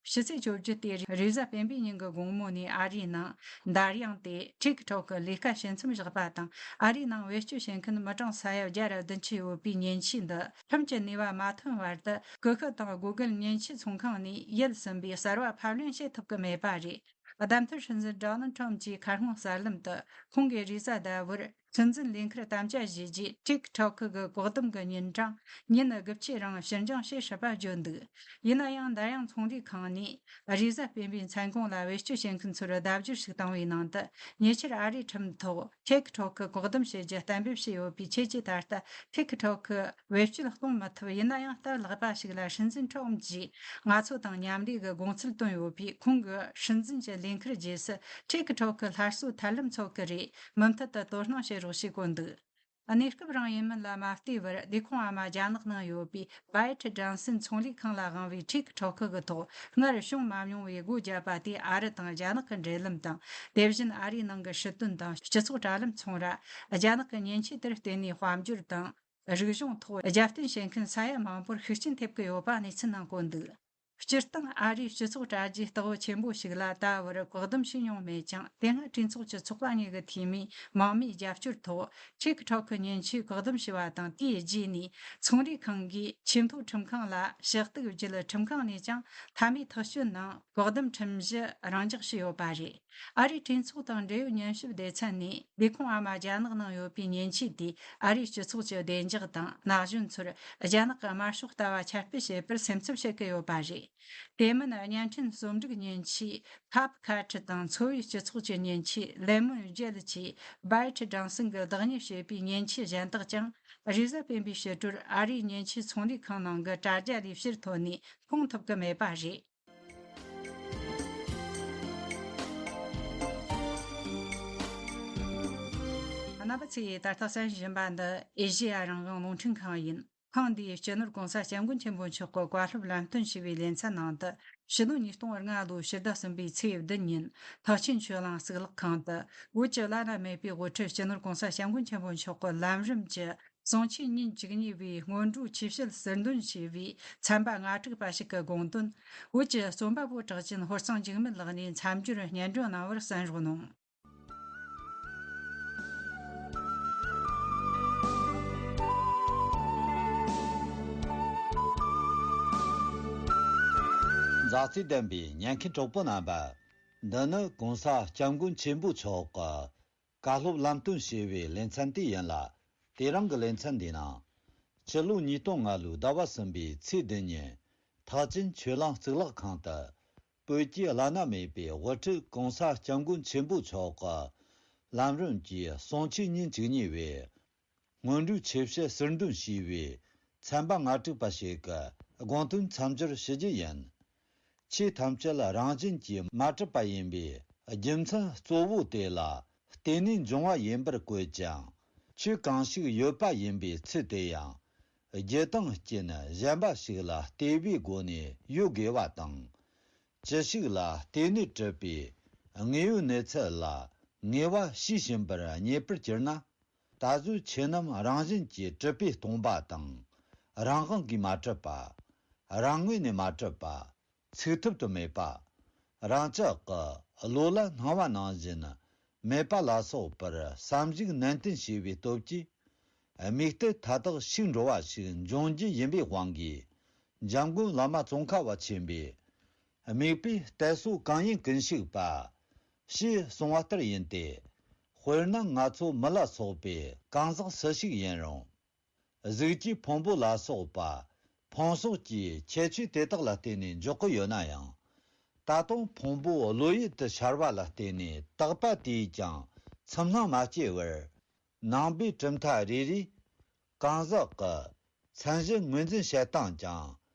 ཕྱི་ཚེས་བཅོ་བརྒྱད་དེ་རེས་གཟའ་སྤེན་པའི་ཉིན་གྱི་དགོང་མོ་ནས་ཨ་རིའི་ནང་འདར་དབྱངས་ཏེ་ཊིག་ཊོག་གི་ལས་ཀ་བྱེད་མཚམས་བཞག་པ་དང་། ཨ་རིའི་ནང་བེད་སྤྱོད་བྱེད་མཁན་མི་གྲངས་ས་ཡ་བརྒྱ་ར་བདུན་ཅུ་ཡོད་པའི་མཉེན་ཆས་འདི་ཁྲིམས་ཀྱི་ནུས་པ་མ་ཐོན་བར་དུ། ཀུ་ཤུ་དང་གུ་གལ་མཉེན་ཆས་ཚོང་ཁང་ནས་ཡུལ་གསུམ་པའི་གསར་བ་ཕབ་ལེན་བྱེད་ཐུབ་ཀྱི་མེད་པ་རེད། བདམས་ཐོན་སྲིད་འཛིན་ཌོ་ནལ་ཁྲམ་གྱིས་ཁ་སྔོན་གསར་ལམ་དུ། ཁོང་གིས་རེས་གཟའ་ཟླ་བོར་སྲིད་འཛིན་ལས་འཁུར་དམ་བཅའ་བཞེས་རྗེས། ཊིག་ཊོག་གི་བཀག་སྡོམ་གྱི་ཉིན་གྲངས་ཉིན་དགུ་བཅུ་རིང་ཕྱིར་འགྱངས་བྱེད་སྲིད་པ་བརྗོད་འདུག། ཡིན་ན་ཡང་། འདར་དབྱངས་ཚོང་ལས་ཁང་ནས་རེས་གཟའ་སྤེན་པའི་མཚན་གུང་ལ་བེད་སྤྱོད་བྱེད་མཁན་ཚོར་ལྡབ་འགྱུར་ཞིག་བཏང་བའི་ནང་དུ། ཉེ་ཆར་ཨ་རིའི་ཁྲིམས་ཐོག་ཊིག་ཊོག་གི་བཀག་སྡོམ་བྱེད་རྒྱུ་གཏན་འབེབས་བྱས་ཡོད་པའི་ཁྱེད་ཀྱིས་ད་ལྟ་ཊིག་ཊོག་གི་བེད་སྤྱོད་གཏོང་མི་ཐུབ། ཡིན་ན་ཡང་། སྟབས་ལེགས་པ་ཞིག་ལ་སྲིད་འཛིན་ཁྲོམ་གྱིས་ང་ཚོ་དང་མཉམ་ལས་ཀྱི་དགོངས་ཚུལ་བཏོན་ཡོད་པས། ཁོང་གི་སྲིད་འཛིན་གྱི་ལས་འཁུར་རྗེས་སུ་ཊིག་ཊོག་གི་སླར་གསོ་ཐབས་ལམ་འཚོལ་གི་རེད། མུ་མཐུད་དུ་དོ་སྣང་བྱེད་རོགས་ཞེས་བཀོད་འདུག། གནས་སྐབས་རིང་ཡིན་མིན་ལ་མ་ལྟོས་པར། ལས་ཁུངས་ཨ་མ་རྒྱ་ནག་ནང་ཡོད་པའི་བྷའི་ཊི་ཌང་སིན་ཚོང་ལས་ཁང་ལ་དབང་བའི་ཊིག་ཊོག་གི་ཐོག་སྔར་བྱུང་མ་མྱོང་བའི་སྒོ་བརྒྱབ་པ་དེས་ཨ་རི་དང་རྒྱ་ནག་གི་འབྲེལ་ལམ་དང་། དེ་བཞིན་ཨ་རིའི་ནང་གི་སྲིད་དོན་དང་སྤྱི་ཚོགས་དྲ་ལམ་ཚོང་ར། རྒྱ་ནག་གི་མཉེན་ཆས་དེར་བརྟེན་ནས་དཔལ་འབྱོར་དང་། རིག་གཞུང་ཐོག་རྒྱབ་རྟེན་བྱེད་མཁན་ས་ཡ་མང་པོར་ཤུགས་རྐྱེན་ཐེབས་ཀྱི་ཡོད་པ་གནས་ཚུལ་ནང་བཀོད་འདུག། སྤྱིར་བཏང་ཨ་རིའི་སྤྱི་ཚོགས་དྲ་རྒྱའི་ལྟ་བ་ཆེན་པོ་ཞིག་ལ་ད་བར་བཀག་སྡོམ་བྱས་མྱོང་མེད་ཀྱང་། དེ་སྔ་གྲོས་ཚོགས་ཀྱི་ཚོགས་པ་གཉིས་ཀྱི་འཐུས་མིས་མང་མོས་རྒྱབ་སྐྱོར་ཐོག་ཊིག་ཊོག་གི་མཉེན་ཆས་བཀག་སྡོམ་བྱས་པ་དང་། དེའི་རྗེས་ནས་ཚོང་ལས་ཁང་གིས་ཆེས་མཐོའི་ཁྲིམས་ཁང་ལ་ཞུ་གཏུག་བརྒྱུད། ཁྲིམས་ཁང་ནས་ཀྱང་མཐའ་མའི་ཐག་གཅོད་ནང་བཀག་སྡོམ་ཁྲིམས་གཞི་རང་འཇགས་བྱས་ཡོད་པ་རེད། ཨ་རིའི་གྲོས་ཚོགས་དང་འབྲེལ་ཡོད་ཉན་ཞིབ་སྡེ་ཚན་ནས། ལས་ཁུངས་ཨ་མ་རྒྱ་ནག་ནང་ཡོད་པའི་མཉེན་ཆས་དེས་ཨ་རིའི་སྤྱི་ཚོགས་ཀྱི་བདེ་འཇགས་དང་ན་གཞོན་ཚོར་རྒྱ་ནག་གི་དམར་ཤོག་ལྟ་བ་ཁྱབ་སྤེལ་བྱེད་པར་སེམས་འཚབ་བྱེད་ཀྱི་ཡོད་པ་རེད། དེ་མིན། བརྙན་འཕྲིན་རྩོམ་སྒྲིག་མཉེན་ཆས་ཁབ་ཁ་ཁྲི་དང་། འཚོ་བའི་སྤྱི་ཚོགས་ཀྱི་མཉེན་ཆས་ལེ་མོན་ཇེལ་བཅས་བྷའི་ཊི་ཌང་སིན་གྱིས་བདག་གཉེར་བྱེད་པའི་མཉེན་ཆས་གཞན་དག་ཀྱང་། རེས་གཟའ་སྤེན་པའི་ཕྱི་དྲོར་ཨ་རིའི་མཉེན་ཆས་ཚོང་ལས་ཁང་ནང་གི་དྲ་རྒྱ་ལས་ཕྱིར་ཐོན་ནས་མཐོང་ཐུབ་ཀྱི་མེད་པ་རེད། རྣམ་པ་ཚོས་ད་ལྟ་གསན་བཞིན་པ་འདི་ཨེ་ཤེ་ཡ་རང་དབང་རླུང་འཕྲིན་ཁང་ཡིན། ཁང་འདིའི་སྤྱི་ནོར་༸གོང་ས་༸སྐྱབས་མགོན་ཆེན་པོ་མཆོག་གི་བཀའ་སློབ་ལམ་སྟོན་ཞུས་པའི་ལེ་ཚན་ནང་དུ། ཕྱི་ལོ་ཉིས་སྟོང་ལྔ་ལོའི་ཕྱི་ཟླ་གསུམ་པའི་ཚེས་བདུན་ཉིན། ཐེག་ཆེན་ཆོས་གླིང་གཙུག་ལག་ཁང་དུ། བོད་ཀྱི་བླ་ན་མེད་པའི་དབུ་ཁྲིད་སྤྱི་ནོར་༸གོང་ས་༸སྐྱབས་མགོན་ཆེན་པོ་མཆོག་གི་ལམ་རིམ་གྱི་གསུང་ཆོས་ཉིན་བཅུ་གཉིས་པའི་སྔོན་འགྲོའི་ཆོས་བཤད་ཟུར་འདོན་ཞུས་པའི་ཚན་པ་ལྔ་དྲུག་པ་ཞིག་གི་དགོངས་དོན། བོད་ཀྱི་རྩོམ་པ་པོ་གྲགས་ཅན་ཧོར་གཙང་འཇིགས་མེད་ལགས་ནས་མཚམས་སྦྱོར་སྙན་སྒྲོན་གནང་བར་གསན་རོགས་གནང་། མཛའ་བརྩེ་ལྡན་པའི་ཉན་མཁན་གྲོགས་པོ་རྣམ་པ། འདི་ནི་༸གོང་ས་༸སྐྱབས་མགོན་ཆེན་པོ་མཆོག་གི་བཀའ་སློབ་ལམ་སྟོན་ཞེས་པའི་ལེ་ཚན་དེ་ཡིན་ལ། དེ་རིང་གི་ལེ་ཚན་འདིའི་ནང་། ཕྱི་ལོ་ཉིས་སྟོང་ལྔ་ལོའི་ཟླ་བ་གསུམ་པའི་ཚེས་བདུན་ཉིན། ཐེག་ཆེན་ཆོས་གླིང་གཙུག་ལག་ཁང་དུ། བོད་ཀྱི་བླ་ན་མེད་པའི་དབུ་ཁྲིད་༸གོང་ས་༸སྐྱབས་མགོན་ཆེན་པོ་མཆོག་གི་ལམ་རིམ་གྱི་གསུང་ཆོས་ཉིན་བཅུ་གཉིས་པའི་སྔོན་འགྲོའི་ཆོས་བཤད་ཟུར་འདོན་ཞུས་པའི་ཚན་པ་ལྔ་དྲུག་པ་ཞིག་གི་དགོངས་དོན་མཚམས་སྦྱོར་ཞུ་རྒྱུ་ཡིན། ཆོས་ཐམས་ཅད་རང་བཞིན་གྱིས་མ་གྲུབ་པ་ཡིན་པའི་རྒྱུ་མཚན་གཙོ་བོ་དེ་ལ་བརྟེན་ནས་འབྱུང་བ་ཡིན་པར་བཀོད་ཅིང་། ཆོས་གང་ཞིག་ཡོད་པ་ཡིན་པའི་ཚུལ་དེ་ཡང་། རྒྱུ་དང་རྐྱེན་གཞན་པ་ཞིག་ལ་ལྟོས་པའི་སྒོ་ནས་ཡོད་དགོས་པ་དང་། ཅི་ཞིག་ལ་ལྟོས་ནས་གྲུབ་པའི་དངོས་ཡོད་གནས་ཚུལ་ལ་ངེས་པ་ཞེས་བྱིན་པར་ངེས་པར་གྱུར་ན། ད་གཟོད་ཆོས་རྣམས་རང་བཞིན་གྱིས་གྲུབ་པས་སྟོང་པ་དང་། རང་དབང་གིས་མ་གྲུབ་པ། རང་ངོས་ནས་མ་གྲུབ་པ། ཚུགས་ཐུབ་ཏུ་མེད་པ། རང་ཅག་གི་བློ་ལ་སྣང་བ་ནང་བཞིན་མེད་པ་ལ་སོགས་པར་བསམ་གཞིག་ནན་ཏན་བྱས་པའི་སྟོབས་ཀྱིས། དམིགས་གཏད་མཐའ་དག་ཞིག་འགྲོ་བ་ཞིག་འབྱུང་རྒྱུ་ཡིན་པའི་དབང་གིས། འཇམ་མགོན་བླ་མ་ཙོང་ཁ་པ་ཆེན་པོས། དམིགས་པའི་གཏད་སོ་གང་ཡིན་ཀུན་ཞིག་པ། ཞེས་གསུངས་པ་ལྟར་ཡིན་ཏེ། དཔེར་ན་ང་ཚོ་མི་ལ་སོགས་པའི་གང་ཟག་སུ་ཞིག་ཡིན་རུང་། གཟུགས་ཀྱི་ཕུང་པོ་ལ་སོགས་པ་ཕུང་སོགས་ཀྱི་ཁྱད་ཆོས་དེ་དག་ལ་བརྟེན་ནས་འཇོག་གི་ཡོད་ན་ཡང་། ད་དུང་ཕུང་པོ་བློ་ཡུལ་དུ་ཤར་བ་ལ་བརྟེན་ནས་དག་པ་དེས་ཀྱང་ཚུར་སྣང་མ་སྐྱེ་བར། ནང་པའི་གྲུབ་མཐའ་རེ་རེས་གང་ཟག་གི་མཚན་གཞི་ངོས་འཛིན་བྱེད་སྟངས་ཀྱང་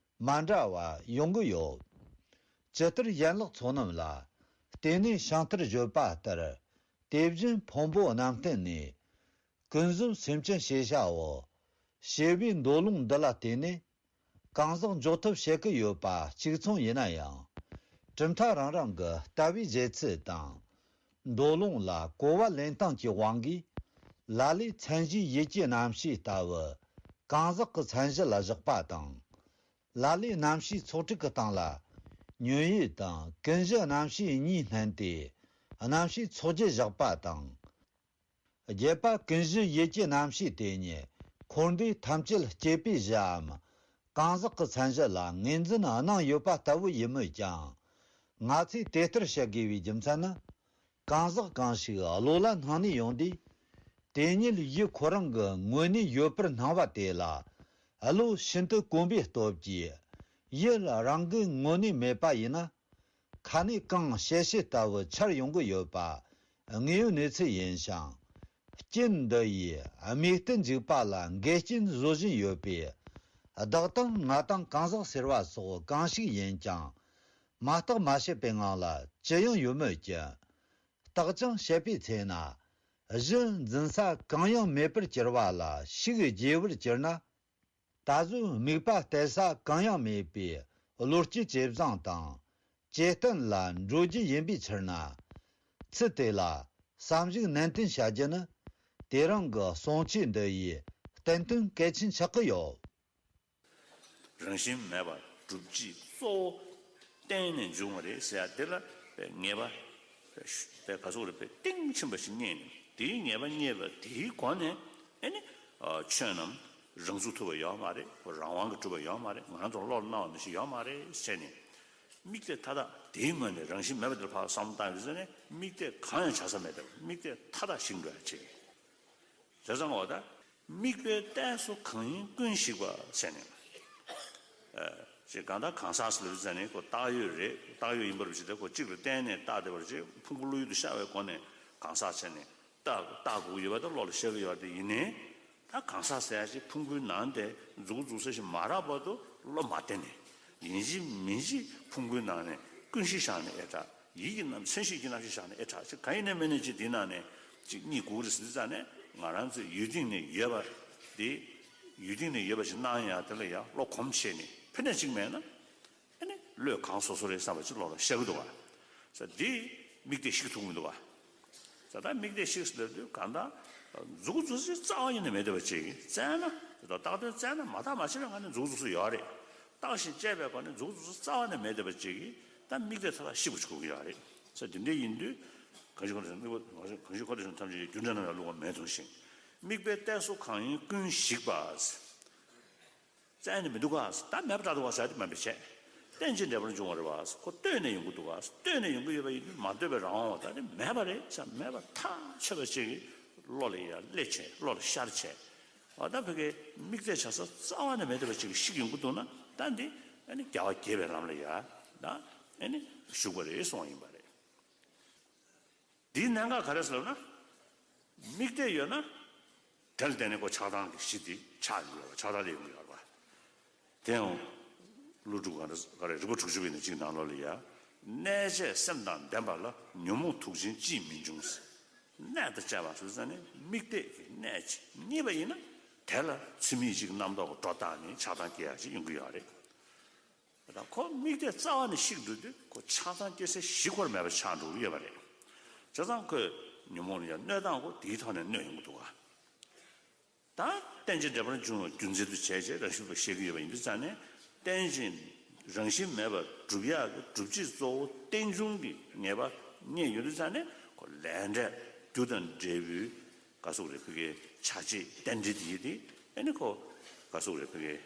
མ་འདྲ་བ་ཡོང་གི་ཡོད། ཇི་ལྟར་ཡན་ལག་ཚོགས་རྣམས་ལ་བརྟེན་ནས་བྱང་ལྟར་བརྗོད་པ་ལྟར། དེ་བཞིན་ཕུང་པོ་རྣམས་བརྟེན་ནས་ཀུན་གཟོད་སེམས་ཅན་ཤེས་བྱའོ། ཞེས་པའི་མདོ་ལུང་འདི་ལ་བརྟེན་ནས་གང་ཟག་འཇོག་ཐབས་བྱེད་ཀྱི་ཡོད་པ་གཅིག་མཚུངས་ཡིན་ན་ཡང་། གྲུབ་མཐའ་རང་རང་གི་ལྟ་བའི་བཞེད་ཚུལ་དང་། མདོ་ལུང་ལ་གོ་བ་ལེན་སྟངས་ཀྱི་དབང་གིས། ལ་ལས་མཚན་གཞིའི་ཡུལ་གྱི་རྣམ་ཤེས་ལྟ་བུ་གང་ཟག་གི་མཚན་གཞི་ལ་བཞག་པ་དང་། ལ་ལས་རྣམ་ཤེས་ཚོགས་དྲུག་གི་སྟེང་ལ་ཉོན་ཡུལ་དང་ཀུན་གཞི་རྣམ་ཤེས་གཉིས་བསྣན་ཏེ་རྣམ་ཤེས་ཚོགས་བརྒྱད་བཞག་པ་དང་། བརྒྱད་པ་ཀུན་གཞི་ཡུལ་གྱི་རྣམ་ཤེས་དེ་ཉིད་འཁོར་འདས་ཐམས་ཅད་སྐྱེད་པའི་གཞིའམ་གང་ཟག་གི་མཚན་གཞི་ལ་ངོས་འཛིན་གནང་ཡོད་པ་ལྟ་བུ་ཡིན་མོད་ཀྱང་། ང་ཚོས་དེ་ལྟར་བཤད་དགོས་པའི་རྒྱུ་མཚན་ནི། གང་ཟག་གང་ཞིག་བློ་ལ་སྣང་ནས་ཡོང་དུས། དེ་ཉིད་ཡུལ་ཁོ་རང་གི་ངོས་ནས་ཡོད་པར་སྣང་བ་དེ་ལ། བློ་ཤིན་ཏུ་གོམས་པའི་སྟོབས་ཀྱིས། ཡུལ་རང་གི་ངོས་ནས་མེད་པ་ཡིན་ན། ཁ་ནས་གང་བཤད་བཤད་ལྟ་བུ་འཆར་ཡོང་གི་ཡོད་པ། དངོས་ཡོད་གནས་ཚུལ་ཡིན་ཞིང་། རྐྱེན་འདི་ཡིས་དམིགས་གཏད་འཇུག་པ་ལ་འགལ་རྐྱེན་བཟོ་བཞིན་ཡོད་པས། བདག་དང་ང་དང་གང་ཟག་ཟེར་བ་སོགས་གང་ཞིག་ཡིན་ཀྱང་། མ་བརྟགས་མ་དཔྱད་པའི་ངང་ལ་ཅི་ཡང་ཡོད་མོད་ཀྱི། བརྟགས་ཀྱང་དཔྱད་པའི་ཚེ་ན། གཞི་འཛིན་ས་གང་ཡང་མེད་པར་གྱུར་པ་ལ་ཤུགས་རྒྱས་པར་གྱུར་ན། ད་གཟོད་དམིགས་པ་གཏད་ས་གང་ཡང་མེད་པའི་བློ་སྐྱེད་ཇེ་བཟང་དང་། ཇེ་བརྟན་ལ་འགྲོ་རྒྱུ་ཡིན་པའི་ཕྱིར་ན། ཚུལ་དེ་ལ་བསམ་གཞིག་ནན་ཏན་བྱ་རྒྱུ་ནི། དེ་རིང་གི་གསུང་ཆོས་འདི་ཡི་བསྟན་དོན་གལ་ཆེན་ཆགས་ཀྱི་ཡོད། རང་བཞིན་མེད་པར་སྒྲུབ་བྱེད་གཙོ་བོ་བརྟེན་ནས་འབྱུང་བ་རེད་ཟེར་ཡ་དེ་ལ་ངེས་པ་དཔེ་ག་ཚོད་རེད་པས་གཏིང་ཕྱིན་པ་ཞིག་རྙེད་ནས། དེའི་ངེས་པ་རྙེད་པ་དེའི་སྒོ་ནས་ཨེ་ནི་ཆོས་རྣམས་རང་ཚུགས་ཐུབ་པ་ཡོད་མ་རེད། རང་དབང་གིས་གྲུབ་པ་ཡོད་མ་རེད། ང་རང་ཚོ་བློ་ལ་སྣང་བ་ནང་བཞིན་ཡོད་མ་རེད་ཟེར་ནས། དམིགས་གཏད་མཐའ་དག་དེའི་ངོས་ནས་རང་བཞིན་མེད་པ་དེར་ཕར་བསམ་བློ་བཏང་ཡོད་ཟེར་ནས། དམིགས་གཏད་གང་ཡང་བྱ་ས་མེད་པར་དམིགས་གཏད་མཐའ་དག་ཞིག་འགྲོ་ཡ་བྱེད། བྱས་ཙང་འོ་ད། དམིགས་པའི་གཏད་སོ་གང་ཡིན་ཀུན་ཞིག་པ་ཟེར་ནས། ཨ། ཅེས་གང་ལྟར་གང་ཟག་ཟེར་བ་ཟེར་ནས་ཁོ་བཏགས་ཡོད་རེད། བཏགས་ཡོད་ཡིན་པར་བྱེད་དེ་ཁོ་གཅིག་ལ་བརྟེན་ནས་བཏགས་བསྡད་པར་བྱེད། ཕུང་པོ་བློ་ཡུལ་དུ་ཤར་བའི་སྒོ་ནས་གང་ཟག་བྱས་ནས་བཏགས་བཏགས་དགོས་ཀྱི་ཡོད་པ་དང་བློ་ལ་ཤར་གྱི་ཡོད་པ་དེ་ཡིན་ནའི། ད་གང་ཟག་ཟེར་ཡ་ཞིག་ཕུང་པོའི་ནང་དེ་མཛུབ་གུ་འཛུགས་ས་ཞིག་མ་རག་བར་དུ་བློ་མ་བརྟན་ནས། ཡིན་གཅིག་མིན་གཅིག་ཕུང་པོའི་ནང་ནས་ཀུན་གཞི་བཞག་ནས་ཨེ་དྲག་ཡིད་ཀྱི་རྣམ་མཚན་གཞི་ཡིད་ཀྱི་རྣམ་ཤེས་བཞག་ནས་ཨེ་དྲག་ཅིག་གང་ཡིན་ནའི་མིན་ནའི་ཅིག་དེའི་ནང་ནས་ཅིག་གཉིད་ཁུག་རེད་ཟེར་ཙང་ནས། ང་རང་ཚོའི་ཡུལ་སྟེང་ནས་ཡོད་པ་དེ། ཡུལ་སྟེང་ནས་ཡོད་པ་ཞིག་སྣང་ཡ་དེ་ལ་ཡ་བློ་གོམས་བྱས་ནས་ཕན་ནས་གཅིག་མེད་ན། ཨ་ནི་བློས་གང་སོ་སོ་རེད་བསམ་པ་ཅིག་བློ་ལ་ཤར་གི་འདུག་བ། ས་འདི་དམིགས་གཏད་བཤིག་ཐུབ་མི་འདུག་བ། ས་ད་དམིགས་གཏད་བཤིག་ཟེར་དུས་གང་ལྟར་མཛུབ་གུ་འཛུགས་ས་རྩ་བ་ཉིད་ནས་མེད་བསྡད་པ་ཅིག་བཙལ་ན། དེ་དག་རྟག་དོན་བཙལ་ན་མ་ཐག་མ་ཕྱི་ར་ང་ནི་མཛུབ་གུ་འཛུགས་ས་ཡོད་རེད། བརྟགས་ཤིང་དཔྱད་པའི་སྒོ་ནས་མཛུབ་གུ་འཛུགས་ས་རྩ་བ་ནས་མེད་བསྡད་པ་ཅིག་གིས་ད་དམིགས་གཏད་མཐའ་དག་བཤིག་པ་ཅིག་དགོས་ཀྱི་ཡོད་རེད། ས་དེ་འདྲ་ཡིན་དུས་གང་ཞིག་ཁོ་ཐག་གང་ཞིག་ཁོ་ཐག་ཐམས་ཅད་ཀྱི་རྒྱུ་འབྲས་རྣམས་ལ་བསླུ་བ་མེད་མཐོང་ཞིང་། དམིགས་པའི་གཏད་སོ་གང་ཡིན་ཀུན་ཞིག་པ། བཙལ་ནས་མི་འདུག་ག་ད་མེད་པ་འདྲ་འདུག་ག་ཟེར་དེ་མ་འབད་བྱས། རྟེན་ཅིང་འབྲེལ་པར་འབྱུང་བ་རེད་བ། ཁོ་ལྟོས་ནས་ཡོང་གི་འདུག་ག་ལྟོས་ནས་ཡོང་གི་ཡོད་པ་ཡིན་དུས་མ་ལྟོས་པའི་རང་དབང་བ་ད་དེ་མེད་པ་རེད་ཟེར་མེད་པ་ཐག་ཆོད་པ་ཅིག་གིས་བློ་ལ་ཡར་སླེབས་བྱས་བློ་ལ་ཤར་བྱས། འོ་ད་ཕ་གིའི་དམིགས་གཏད་བྱ་ས་རྩ་བ་ནས་མེད་བསྡད་པ་ཅིག་ཤིག་ཡོང་གི་འདུག་ན་ད་འདི་ཨ་ནི་རྒྱལ་བ་དགྱེས་པའི་ལམ་ལ་ཡར་ད་ཨ་ནི་ཞུགས་པ་རེད་གསུངས་པ་ཡིན་པ་རེད། འདིའི་གནད་འགག་ག་རེ་ཟེར་ན། དམིགས་གཏད་ཡོད་ན། དེ་ལ་བརྟེན་ནས་ཁོ་ཆགས་སྡང་གི་གཞི་དེ་ཆགས་ཡོང་གི་ཡོད་པ་ཆགས་སྡང་ལས་ཡོང་གི་ཡོད་པ། དེ་ཡང་། ཀླུ་སྒྲུབ་ག་རེ་ག་རེ་རིག་པ་དྲུག་ཅུ་པའི་ནང་གཅིག་ནང་ལོགས་ལ་ཡ། གནས་བཅས་སེམས་དང་ལྡན་པ་ལ་ཉོན་མོངས་དུག་ཅན་ཅིས་མི་འབྱུང་། གནས་དང་བཅས་པ་ཟེར་ཙང་ནས་དམིགས་གཏད་ཀྱི་གནས་ཅིག་རྙེད་པ་ཡིན་ན། དེ་ལ་ཚུལ་མིན་ཅིག་རྣམ་རྟོག་གི་སྒྲོ་བཏགས་ནས་ཆགས་སྡང་སྐྱེ་ཡ་ཅིག་ཡོང་གི་ཡོད་རེད། ད་ཁོ་དམིགས་གཏད་རྩ་བ་ནས་བཤིག་འགྲོ་དུས་ཁོ་ཆགས་སྡང་སྐྱེ་སའི་གཞི་ཁོ་རང་མེད་པ་ཆགས་འགྲོ་གི་ཡོད་པ་རེད། བྱས་ཙང་ཁོས་ཉོན་མོངས་ལ་ཡང་གནོད་སྟངས་ཁོ་དེའི་ཐོག་ནས་གནོད་ཡོང་གི་འདུག་ག་ད་རྟེན་ཅིང་འབྲེལ་པར་འབྱུང་བ་རྒྱུ་མཚན་དུ་བྱས་བྱས་རང་བཞིན་པ་བཤད་ཀྱི་ཡོད་པ་ཡིན་དུས་ཙང་ནས་རྟེན་ཅིང་རང་བཞིན་མེད་པར་སྒྲུབ་ཡག་གི་སྒྲུབ་བྱེད་གཙོ་བོ་རྟེན་འབྱུང་གི་ངེས་པ་རྙེད་ཡོང་དུས་ཙང་ནས་ཁོ་ལས་འབྲས་རྒྱུ་དང་འབྲས་བུའི་ག་ཟེར་རེད་ཕ་གིའི་བྱ་བྱེད་རྟེན་འབྲེལ་དེ་ཡིན་ཏེ་ཨ་ནི་ཁོ་ག་ཟེར་རེད་ཕ་གིའི།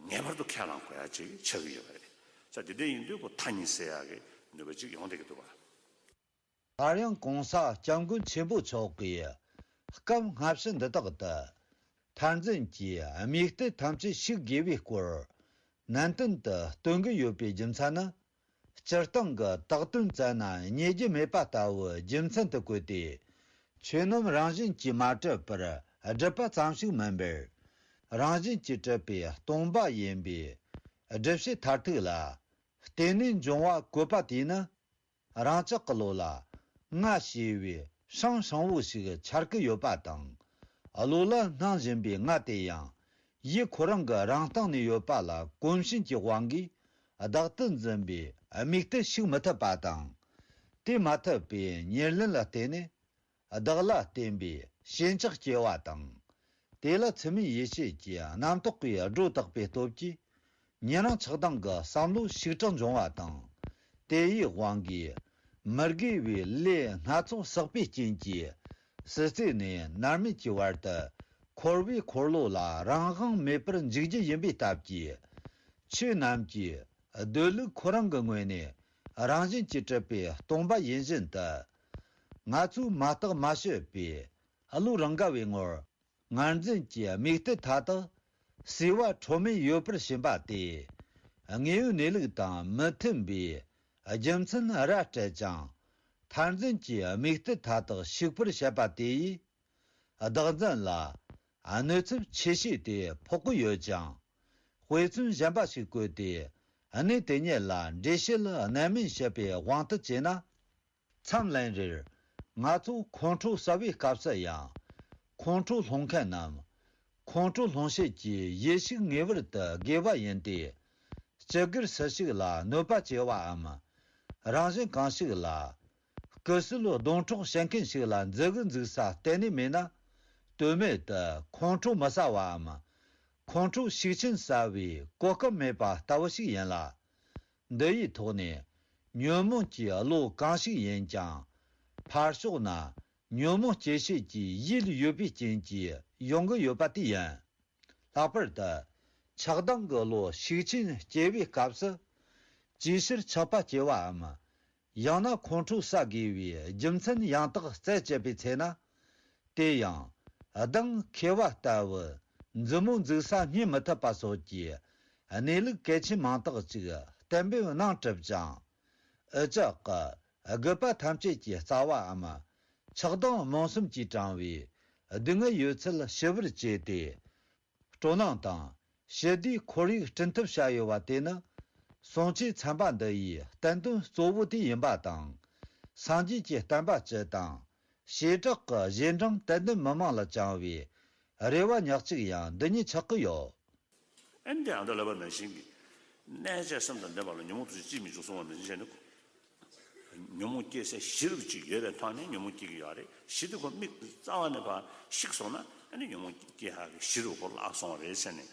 ངེས་པར་དུ་ཁས་བླངས་དགོས་ཡ་ཅིག་ཆགས་ཀྱི་ཡོད་པ་རེད། ས་དེ་འདྲ་ཡིན་དུས་ཁོ་མཐའ་གཉིས་སེལ་ཡག་གི་ནུས་པ་ཅིག་ཡོང་བསྡད་ཀྱི་འདུག་བ། སླར་ཡང་གོང་ས་སྐྱབས་མགོན་ཆེན་པོ་མཆོག་གིས་སྐབས་སྔ་ཕྱི་འདི་དག་ཏུ་མཐར་འཛིན་གྱི་དམིགས་གཏད་ཐམས་ཅད་ཞིག་དགོས་པའི་སྐོར་ནན་ཏན་དུ་སྟོན་གྱི་ཡོད་པའི་རྒྱུ་མཚན་ནི། སྤྱིར་བཏང་གི་བཏགས་དོན་བཙལ་ན་རྙེད་རྒྱུ་མེད་པ་ལྟ་བུའི་རྒྱུ་མཚན་དུ་བཀོད་དེ། ཆོས་རྣམས་རང་བཞིན་གྱིས་མ་གྲུབ་པར་སྒྲུབ་པ་ཙམ་ཞིག་མིན་པར། རང་བཞིན་གྱིས་གྲུབ་པའི་སྟོང་པ་ཡིན་པའི་སྒྲུབ་བྱེད་མཐར་ཐུག་ལ་བརྟེན་ནས་འབྱུང་བ་བཀོད་པ་དེས་ནི། རང་ཅག་གི་བློ་ལ་ང་ཞེས་པའི་ཧྲང་ཧྲང་བོ་ཞིག་འཆར་གི་ཡོད་པ་དང་། བློ་ལ་སྣང་བཞིན་པའི་ང་དེ་ཡང་ཡུལ་ཁོ་རང་གི་རང་སྟེང་ནས་ཡོད་པ་ལ་གོམས་ཤིང་གི་དབང་གིས་བདག་ཏུ་འཛིན་པའི་དམིགས་གཏད་ཞིག་མི་ཐུབ་པ་དང་། དེ་མ་ཐུབ་པའི་ཉེར་ལེན་ལ་བརྟེན་ནས་བདག་ལ་བརྟེན་པའི་ཞེན་ཆགས་སྐྱེ་བ་དང་། དེ་ལ་ཚུལ་མིན་ཡིད་བྱེད་ཀྱི་རྣམ་རྟོག་གིས་སྒྲོ་བཏགས་པའི་སྟོབས་ཀྱིས། ཉེ་རིང་ཆགས་སྡང་གི་བསམ་བློ་ཞིག་དྲག་འབྱུང་བ་དང་། དེ་ཡི་དབང་གིས་མི་དགེ་བའི་ལས་སྣ་ཚོགས་བསགས་པའི་རྐྱེན་གྱིས་སྲིད་རྩེ་ནས་མནར་མེད་ཀྱི་བར་དུ་འཁོར་བའི་འཁོར་ལོ་ལ་རང་དབང་མེད་པར་འཇུག་རྒྱུ་ཡིན་པའི་སྟབས་ཀྱིས། ཆོས་རྣམས་ཀྱི་སྡོད་ལུགས་ཁོ་རང་གི་ངོས་ནས་རང་བཞིན་གྱིས་གྲུབ་པའི་སྟོང་པ་ཡིན་བཞིན་དུ། ང་ཚོས་མ་བརྟགས་མ་དཔྱད་པའི་བློ་རང་ག་བའི་ངོར། ངར་འཛིན་གྱི་དམིགས་གཏད་མཐའ་དག་སོས་པ་ཁྲོ་མེད་ཡོད་པར་ཕྱིན་པ་སྟེ། དངོས་ཡོད་གནས་ལུགས་དང་མི་མཐུན་པའི་རྒྱུ་མཚན་ར་སྤྲད་ཅིང་། མཐར་འཛིན་གྱི་དམིགས་གཏད་མཐའ་དག་ཞིག་པར་བྱེད་པ་དེ་ཡིས། བདག་འཛིན་ལ་གནོད་ཚབས་ཆེ་ཤོས་དེ་ཕོག་གི་ཡོད་ཅིང་། དཔེ་མཚོན་གཞན་པ་ཞིག་བཀོད་དེ། གནས་དེ་ཉིད་ལ་འགྲེལ་བཤད་རྣལ་མིན་བྱེད་པའི་དབང་དུ་བྱས་ན། མཚམས་ལན་རེར་ང་ཚོ་ཁོང་ཁྲོ་ཟ་བའི་སྐབས་སུ་ཡང་། ཁོང་ཁྲོ་སློང་མཁན་ནམ། ཁོང་ཁྲོ་སློང་བྱེད་ཀྱི་ཡེ་ཤུ་ངེས་པར་དུ་དགོས་པ་ཡིན་ཏེ། སྤྱི་སྒེར་སུ་ཞིག་ལ་གནོད་པ་བྱས་པའམ། རང་བཞིན་གང་ཞིག་ལ། སྐུ་སྲོད་སྡོང་གྲོགས་བྱེད་མཁན་ཞིག་ལ་འཛུལ་གི་འཛུལ་ས་གཏན་ནས་མེད་ན། དོན་མེད་དུ་ཁོང་ཁྲོ་མི་ཟ་བའམ། ཁོང་ཁྲོ་ཤུགས་ཆེན་ཟ་བའི་གོ་སྐབས་མེད་པ་ལྟ་བུ་ཞིག་ཡིན་ལ། འདི་ཡི་ཐོག་ནས་ཉོན་མོངས་ཀྱི་བློ་གང་ཞིག་ཡིན་ཀྱང་། ཕར་ཕྱོགས་ན་ཉོན་མོངས་སྐྱེད་བྱེད་ཀྱི་ཡུལ་ཡོད་པའི་རྐྱེན་གྱིས་ཡོང་གི་ཡོད་པ་དེ་ཡིན། ལྷག་པར་དུ་ཆགས་སྡང་གི་བློ་ཤུགས་ཆེན་སྐྱེ་བའི་སྐབས་སུ། ཅིའི་ཕྱིར་ཆགས་པ་སྐྱེ་བའམ། ཡང་ན་ཁོང་ཁྲོ་ཟ་དགོས་པའི་རྒྱུ་མཚན་ཡང་དག་རྩད་བཅད་པའི་ཚེ་ན། དེ་ཡང་སྡང་ཁེ་བ་ལྟ་བུ་མཛུབ་མོ་འཛུགས་ས་རྙེད་མི་ཐུབ་པ་སོགས་ཀྱི་གནས་ལུགས་གལ་ཆེན་མང་དག་ཅིག་གཏན་འབེབས་གནང་གྲུབ་ཅིང་། འུ་ཅག་གི་རྒུད་པ་ཐམས་ཅད་ཀྱི་རྩ་བའམ། ཆགས་སྡང་རྨོངས་གསུམ་གྱིས་དྲངས་པའི་སྡུག་བསྔལ་ཡོད་ཚད་ཞི་བར་བྱས་ཏེ། སྤྲོ་སྣང་དང་ཞི་བདེའི་ཁོར་ཡུག་བསྐྲུན་ཐབས་བྱ་ཡོད་པ་དེ་ནི། གསུང་ཆོས་ཚན་པ་འདི་ཡི་བསྟན་དོན་གཙོ་བོ་དེ་ཡིན་པ་དང་། སངས་རྒྱས་ཀྱི་བསྟན་པ་སྤྱི་དང་ བྱེ་བྲག་གི་གཞན་དྲང་དད་ལྡན་མི་མང་ལ་བཅངས་པའི་རེ་བ་ཉག་གཅིག་ཡང་འདི་ཉིད་ཆགས་ཀྱི་ཡོད། ཨ་ནི་དེ་ཨ་མདོ་ལ་བ་ནང་བཞིན་གྱི་གནས་བཅས་སེམས་དང་ལྡན་པ་ལ་ཉོན་མོངས་དུ་ཅིས་མི་འཇུག་གསུང་བ་ནང་བཞིན་བྱས་ནས། ཉོན་མོངས་སྐྱེ་སའི་གཞི་རུ་ཅིག་ཡོད་པའི་ཐོག་ནས་ཉོན་མོངས་སྐྱེ་གི་ཡོད་རེད། གཞི་དེ་ཁོ་མིག་རྩ་བ་ནས་ཕར་བཤིག་སོང་ན་ཨ་ནི་ཉོན་མོངས་སྐྱེ་ཧ་གི་གཞི་རུ་ཁོ་བརླག་སོང་བ་རེད་ཟེར་ནས།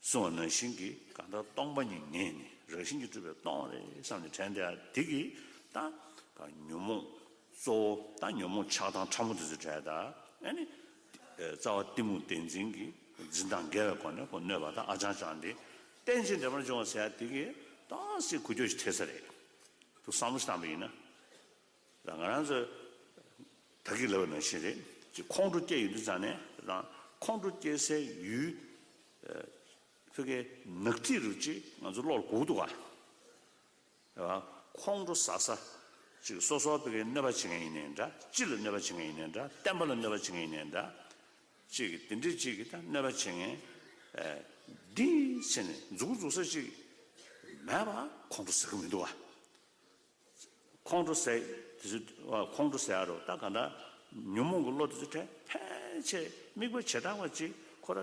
གསུངས་པ་ནང་བཞིན་གྱི་གང་ལྟར་སྟོང་པ་ཉིད་ངེས་ནས་རང་བཞིན་གྱིས་གྲུབ་པའི་སྟོང་རེད་བསམ་ནས་དྲན་བསྡད་ཡ་དེ་གིས་ད་ཉོན་མོངས་གཙོ་བོ་ད་ཉོན་མོངས་ཆགས་སྡང་ཕྲ་མོ་དེ་ཚོ་བྲལ་ད་ཨ་ནི་རྩ་བ་གཏི་མུག་བདེན་འཛིན་གྱི་འཛིན་སྟངས་འགལ་བའི་སྒོ་ནས་ཁོ་གནོད་པ་དང་ཨ་ཅང་ཅང་དེ་རྟེན་ཅིང་འབྲེལ་པར་འབྱུང་བ་ཟེར་ཡ་དེ་གིས་ཏོག་ཙམ་འགུལ་སྐྱོད་ཅིག་ཐེབས་ས་རེད། དུ་བསམ་བློ་ཞིག་བཏང་པ་ཡིན་ན། ད་ང་རང་ཚོ་ད་གིན་ལབ་པ་ནང་བཞིན་རེད། ཅིག་ཁོང་ཁྲོ་སྐྱེ་ཡོང་དུས་ཙང་ནས་རང་ཁོང་ཁྲོ་སྐྱེ་སའི་ཡུལ་ཨ་ཕ་གིའི་ནག་ཐིག་རུ་ཅིག་ང་ཚོ་བློ་ལ་འགུག་འདུག་ག་ཨ་ཁོང་ཁྲོ་ཟ་ས་ཅིག་སོ་སོ་ཕ་གིའི་གནོད་པ་བྱེད་མཁན་ཡིན་ནའི་འདྲ། སྤྱི་ལ་གནོད་པ་བྱེད་མཁན་ཡིན་ནའི་འདྲ། བསྟན་པ་ལ་གནོད་པ་བྱེད་མཁན་ཡིན་ནའི་འདྲ། ཅིག་གི་དེ་འདྲའི་ཅིག་གི་ད་གནོད་པ་བྱེད་མཁན་ཨ་འདི་ཟེར་ནས་མཛུག་གུ་འཛུགས་ས་ཅིག་མེད་པ་ཁོང་ཁྲོ་ཟ་གི་མི་འདུག་ག་ཁོང་ཁྲོ་ཟ་དེ་ཚོ་ཁོང་ཁྲོ་ཟ་ཡ་རོ། ད་ག་འདྲ་ཉོན་མོངས་ཀྱི་བློ་དེ་ཚོ་ཕལ་ཕལ་ཆེར་དམིགས་པ་བྱེ་བྲག་པ་ཅིག་ཁོ་ར་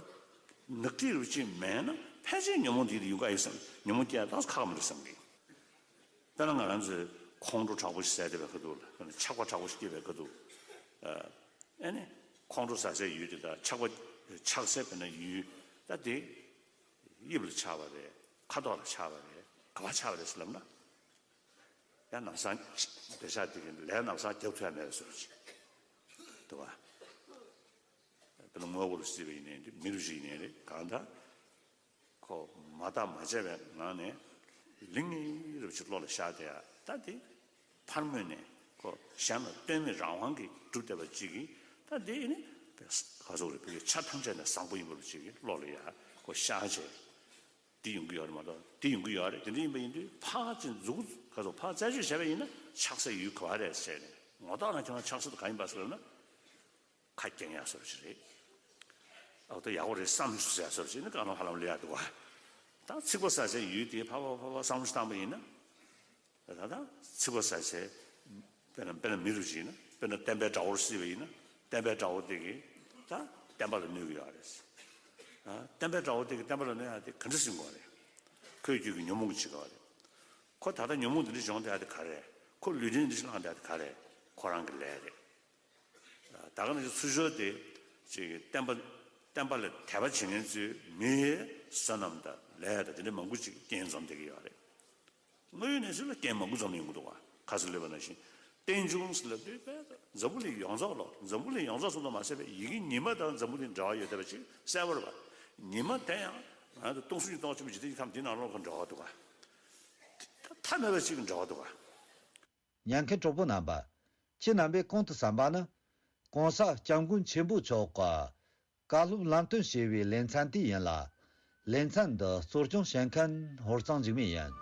ནག་ཐིག་རུ་ཅིག་མེད་ན་ཕལ་ཆེར་ཉོན་མོངས་དེ་ཡོང་གི་ཡོད་བསམ། ཉོན་མོངས་སྐྱེ་ཡ་ཏོག་ཙམ་ཁག་མི་འདུག་བསམ་གི། དཔེར་ན་ང་རང་ཚོས་ཁོང་ཁྲོ་དྲག་པོ་ཞིག་ཟ་བསྡད་པའི་ཁ་ཐུག་ལ། དཔེར་ན་ཆགས་པ་དྲག་པོ་ཞིག་སྐྱེས་པའི་ཁ་ཐུག་ཨ་ཨེ་ནི་ཁོང་ཁྲོ་ཟ་སའི་ཡུལ་དེ་དང་ཆགས་པ་ཆགས་སའི་དཔེར་ན་ཡུལ་ད་དེ་དབྱིབས་ལ་ཆགས་པ་རེད། ཁ་དོག་ལ་ཆགས་པ་རེད། ག་པར་ཆགས་པ་རེད་ཟེར་ལབ་ན། ཡང་ལམ་སང་འདོད་ཆགས་དེ་གི་ལས་ལམ་སང་རྒྱབ་ཐུབ་ཡ་མེད་པའི་བཟོ་འདྲ་ཅིག་འདུག་བ། དཔེར་ན་དངོས་པོ་ལ་བརྩིས་པ་ཡིན་ནའི་འདི་མི་རུ་ཞིག་ཡིན་ནའི་རེད། གང་ལྟར་ཁོ་མ་བརྟགས་མ་དཔྱད་པའི་ངང་ནས་ལིང་ངེ་རུ་ཅིག་བློ་ལ་ཤར་བསྡད་ཡ་ད་དེ་ཕར་ངོས་ནས་ཁོ་གཞན་ལ་ལྟོས་མེད་རང་དབང་གིས་གྲུབ་བསྡད་པ་ཅིག་གིས་ད་དེ་ནི་ག་ཟེར་རེད། བོད་ཀྱི་ཆ་ཐམས་ཅད་ནས་བཟང་པོ་ཡིན་པ་ཅིག་གི་བློ་ལ་ཡ་ཁོ་ཤར་བྱས། འདི་ཡོང་གི་ཡོད་རེད་མ་གཏོགས་འདི་ཡོང་གི་ཡོད་རེད། དེ་འདྲ་ཡིན་པ་ཡིན་དུས་ཕར་ཅིག་མཛུབ་གུ་ག་ཚོད་ཕར་རྩད་གཅོད་བྱས་པ་ཡིན་ན་ཆགས་སའི་ཡུལ་ག་བ་རེད་ཟེར་ནས་ངོ་ཐོག་ནས་ཁྱོད་རང་ཆགས་ས་དེ་ག་ཡིན་པ་ཟེར་ན་ཁ་སྐྱེངས་ཡག་བཟོ་འདྲ་ཅིག་རེད། ཨ་ད་ཡག་པོ་རེད་བསམ་ཞིག་ཟེར་ཡག་བཟོ་འདྲ་ཅིག་ནི་ག་ལ་ཧ་ལམ་སླེབས་ཡག་འདུག་བ། ད་ཚིག་པ་ཟ་སའི་ཡུལ་དེ་ཕར་ཕར་ཕར་ཕར་བསམ་བློ་ཞིག་བཏང་པ་ཡིན་ན། ད་ལྟ་ཚིག་པ་ཟ་ཟེར། དཔེར་ན་དཔེར་ན་མི་རུ་ཅིག་ཡིན་ན་དཔེར་ན་བསྟན་པའི་དགྲ་བོར་བརྩིས་པ་ཡིན་ན་བསྟན་པའི་དགྲ་བོ་དེ་གིས་ད་བསྟན་པ་ལ་གནོད་ཀྱི་ཡོད་རེད། ཨ་བསྟན་པའི་དགྲ་བོ་དེ་གིས་བསྟན་པ་ལ་གནོད་ཡ་དེ་ག་འདྲ་སེ་ཡོང་གི་རེད། ཁོའི་རྒྱུད་ཀྱི་ཉོན་མོངས་ཀྱིས་བྱེད་ཀྱི་རེད། ཁོ་ད་ལྟ་ཉོན་མོངས་འདི་འདྲ་བྱུང་བསྡད་ཡ་དེ་ག་རེད། ཁོ་ལུས་རྟེན་འདི་འདྲ་བླངས་བསྡད་ཡ་དེ་ག་རེད། ཁོ་རང་གི་ལས་རེད། ད་ག་ནང་བཞིན་ཚུར་ཤོག་དེ་ཅིག་བསྟན་པ་བསྟན་པ་ལ་དད་པ་བྱེད་མཁན་ཚོའི་མིའི་བསོད་ནམས་དང་ལས་དང་དེ་འདྲ་མང་པོ་ཅིག་རྐྱེན་འཛོམས་བསྡད་ཀྱི་ཡོད་རེད། དངོས་ཡོད་གནས་ཚུལ་ལ་རྐྱེན་མང་པོ་འཛོམས་ནས་ཡོང་གི་འདུག་བ། ཁ་སང་ལབ་པ་ནང་བཞིན་རྟེན་འབྱུང་ཟེར་ལབ་དུས་དཔེ་འཛམ་བུ་གླིང་ཡོངས་རྫོགས་ལ་འཛམ་བུ་གླིང་ཡོངས་རྫོགས་ཙམ་དུ་མ་ཟད་པའི་ཡི་གེ་ཉི་མ་དང་འཛམ་བུ་གླིང་འབྲེལ་བ་ཡོད་བསྡད་པ་ཅིག་གསལ་པོ་རེད་བ། ཉི་མ་དེ་ཡང་ང་ཚོ་སྟོང་གསུམ་གྱི་སྟོང་ཆེན་པོ་འཇིག་རྟེན་གྱི་ཁམས་འདི་ནང་ལོགས་ཁོ་འབྲེལ་བ་འདུག་བ། ད་མཐའ་མེད་པ་ཅིག་གི་འབྲེལ་བ་འདུག་བ། ཉན་མཁན་གྲོགས་པོ་རྣམ་པ། ཁྱེད་རྣམ་པས་གོང་དུ་གསན་པ་ནི། ༸གོང་ས་༸སྐྱབས་མགོན་ཆེན་པོ་མཆོག་གི་བཀའ་སློབ་ལམ་སྟོན་ཞེས་པའི་ལེ་ཚན་དེ་ཡིན་ལ། ལེ་ཚན་འདི་གཙོ་སྐྱོང་བྱེད་མཁན་ཧོར་གཙང་འཇིགས་མེད་ཡིན།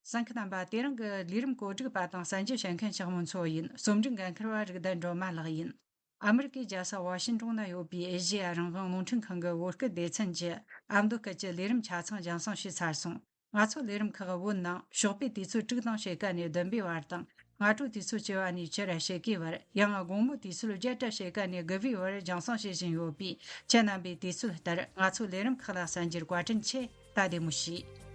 གསན་མཁན་རྣམ་པ། དེ་རིང་གི་ལས་རིམ་གོ་སྒྲིག་པ་དང་གསན་རྒྱུ་བྱེད་མཁན་ཞག་མོ་མཚོ་ཡིན། རྩོམ་སྒྲིག་འགན་འཁུར་བ་རིག་ལྡན་སྒྲོལ་མ་ལགས་ཡིན། ཨ་མི་རི་ཀའི་རྒྱལ་ས་ཝ་ཤིན་ཏོན་ན་ཡོད་པའི་ཨེ་ཤེ་ཡ་རང་དབང་རླུང་འཕྲིན་ཁང་གི་བོད་སྐད་སྡེ་ཚན་གྱི་ཨ་མདོ་སྐད་ཀྱི་ལས་རིམ་ཆ་ཚང་རྒྱང་སྲིང་ཞུས་ཚར་སོང་། ང་ཚོ་ལས་རིམ་ཁག་བོད་ནང་ཞོགས་པའི་དུས་ཚོད་དྲུག་དང་ཕྱེད་ཀ་ནས་བདུན་པའི་བར་དང་། སྔ་དྲོའི་དུས་ཚོད་བཅུ་པ་ནས་ཕྱི་ར་ཕྱེད་ཀའི་བར། ཡང་དགོང་མོའི་དུས་ཚོད་བརྒྱད་དང་ཕྱེད་ཀ་ནས་དགུ་པའི་བར་རྒྱང་སྲིང་བྱེད་བཞིན་ཡོད་པས། ཁྱེད་རྣམ་པས་དུས་ཚོད་ལྟར་ང་ཚོའི་ལས་རིམ་ཁག་ལ་གསན་རྒྱུར་བཀའ་དྲིན་ཆེ། ད་བདེ་མོ་བྱོས།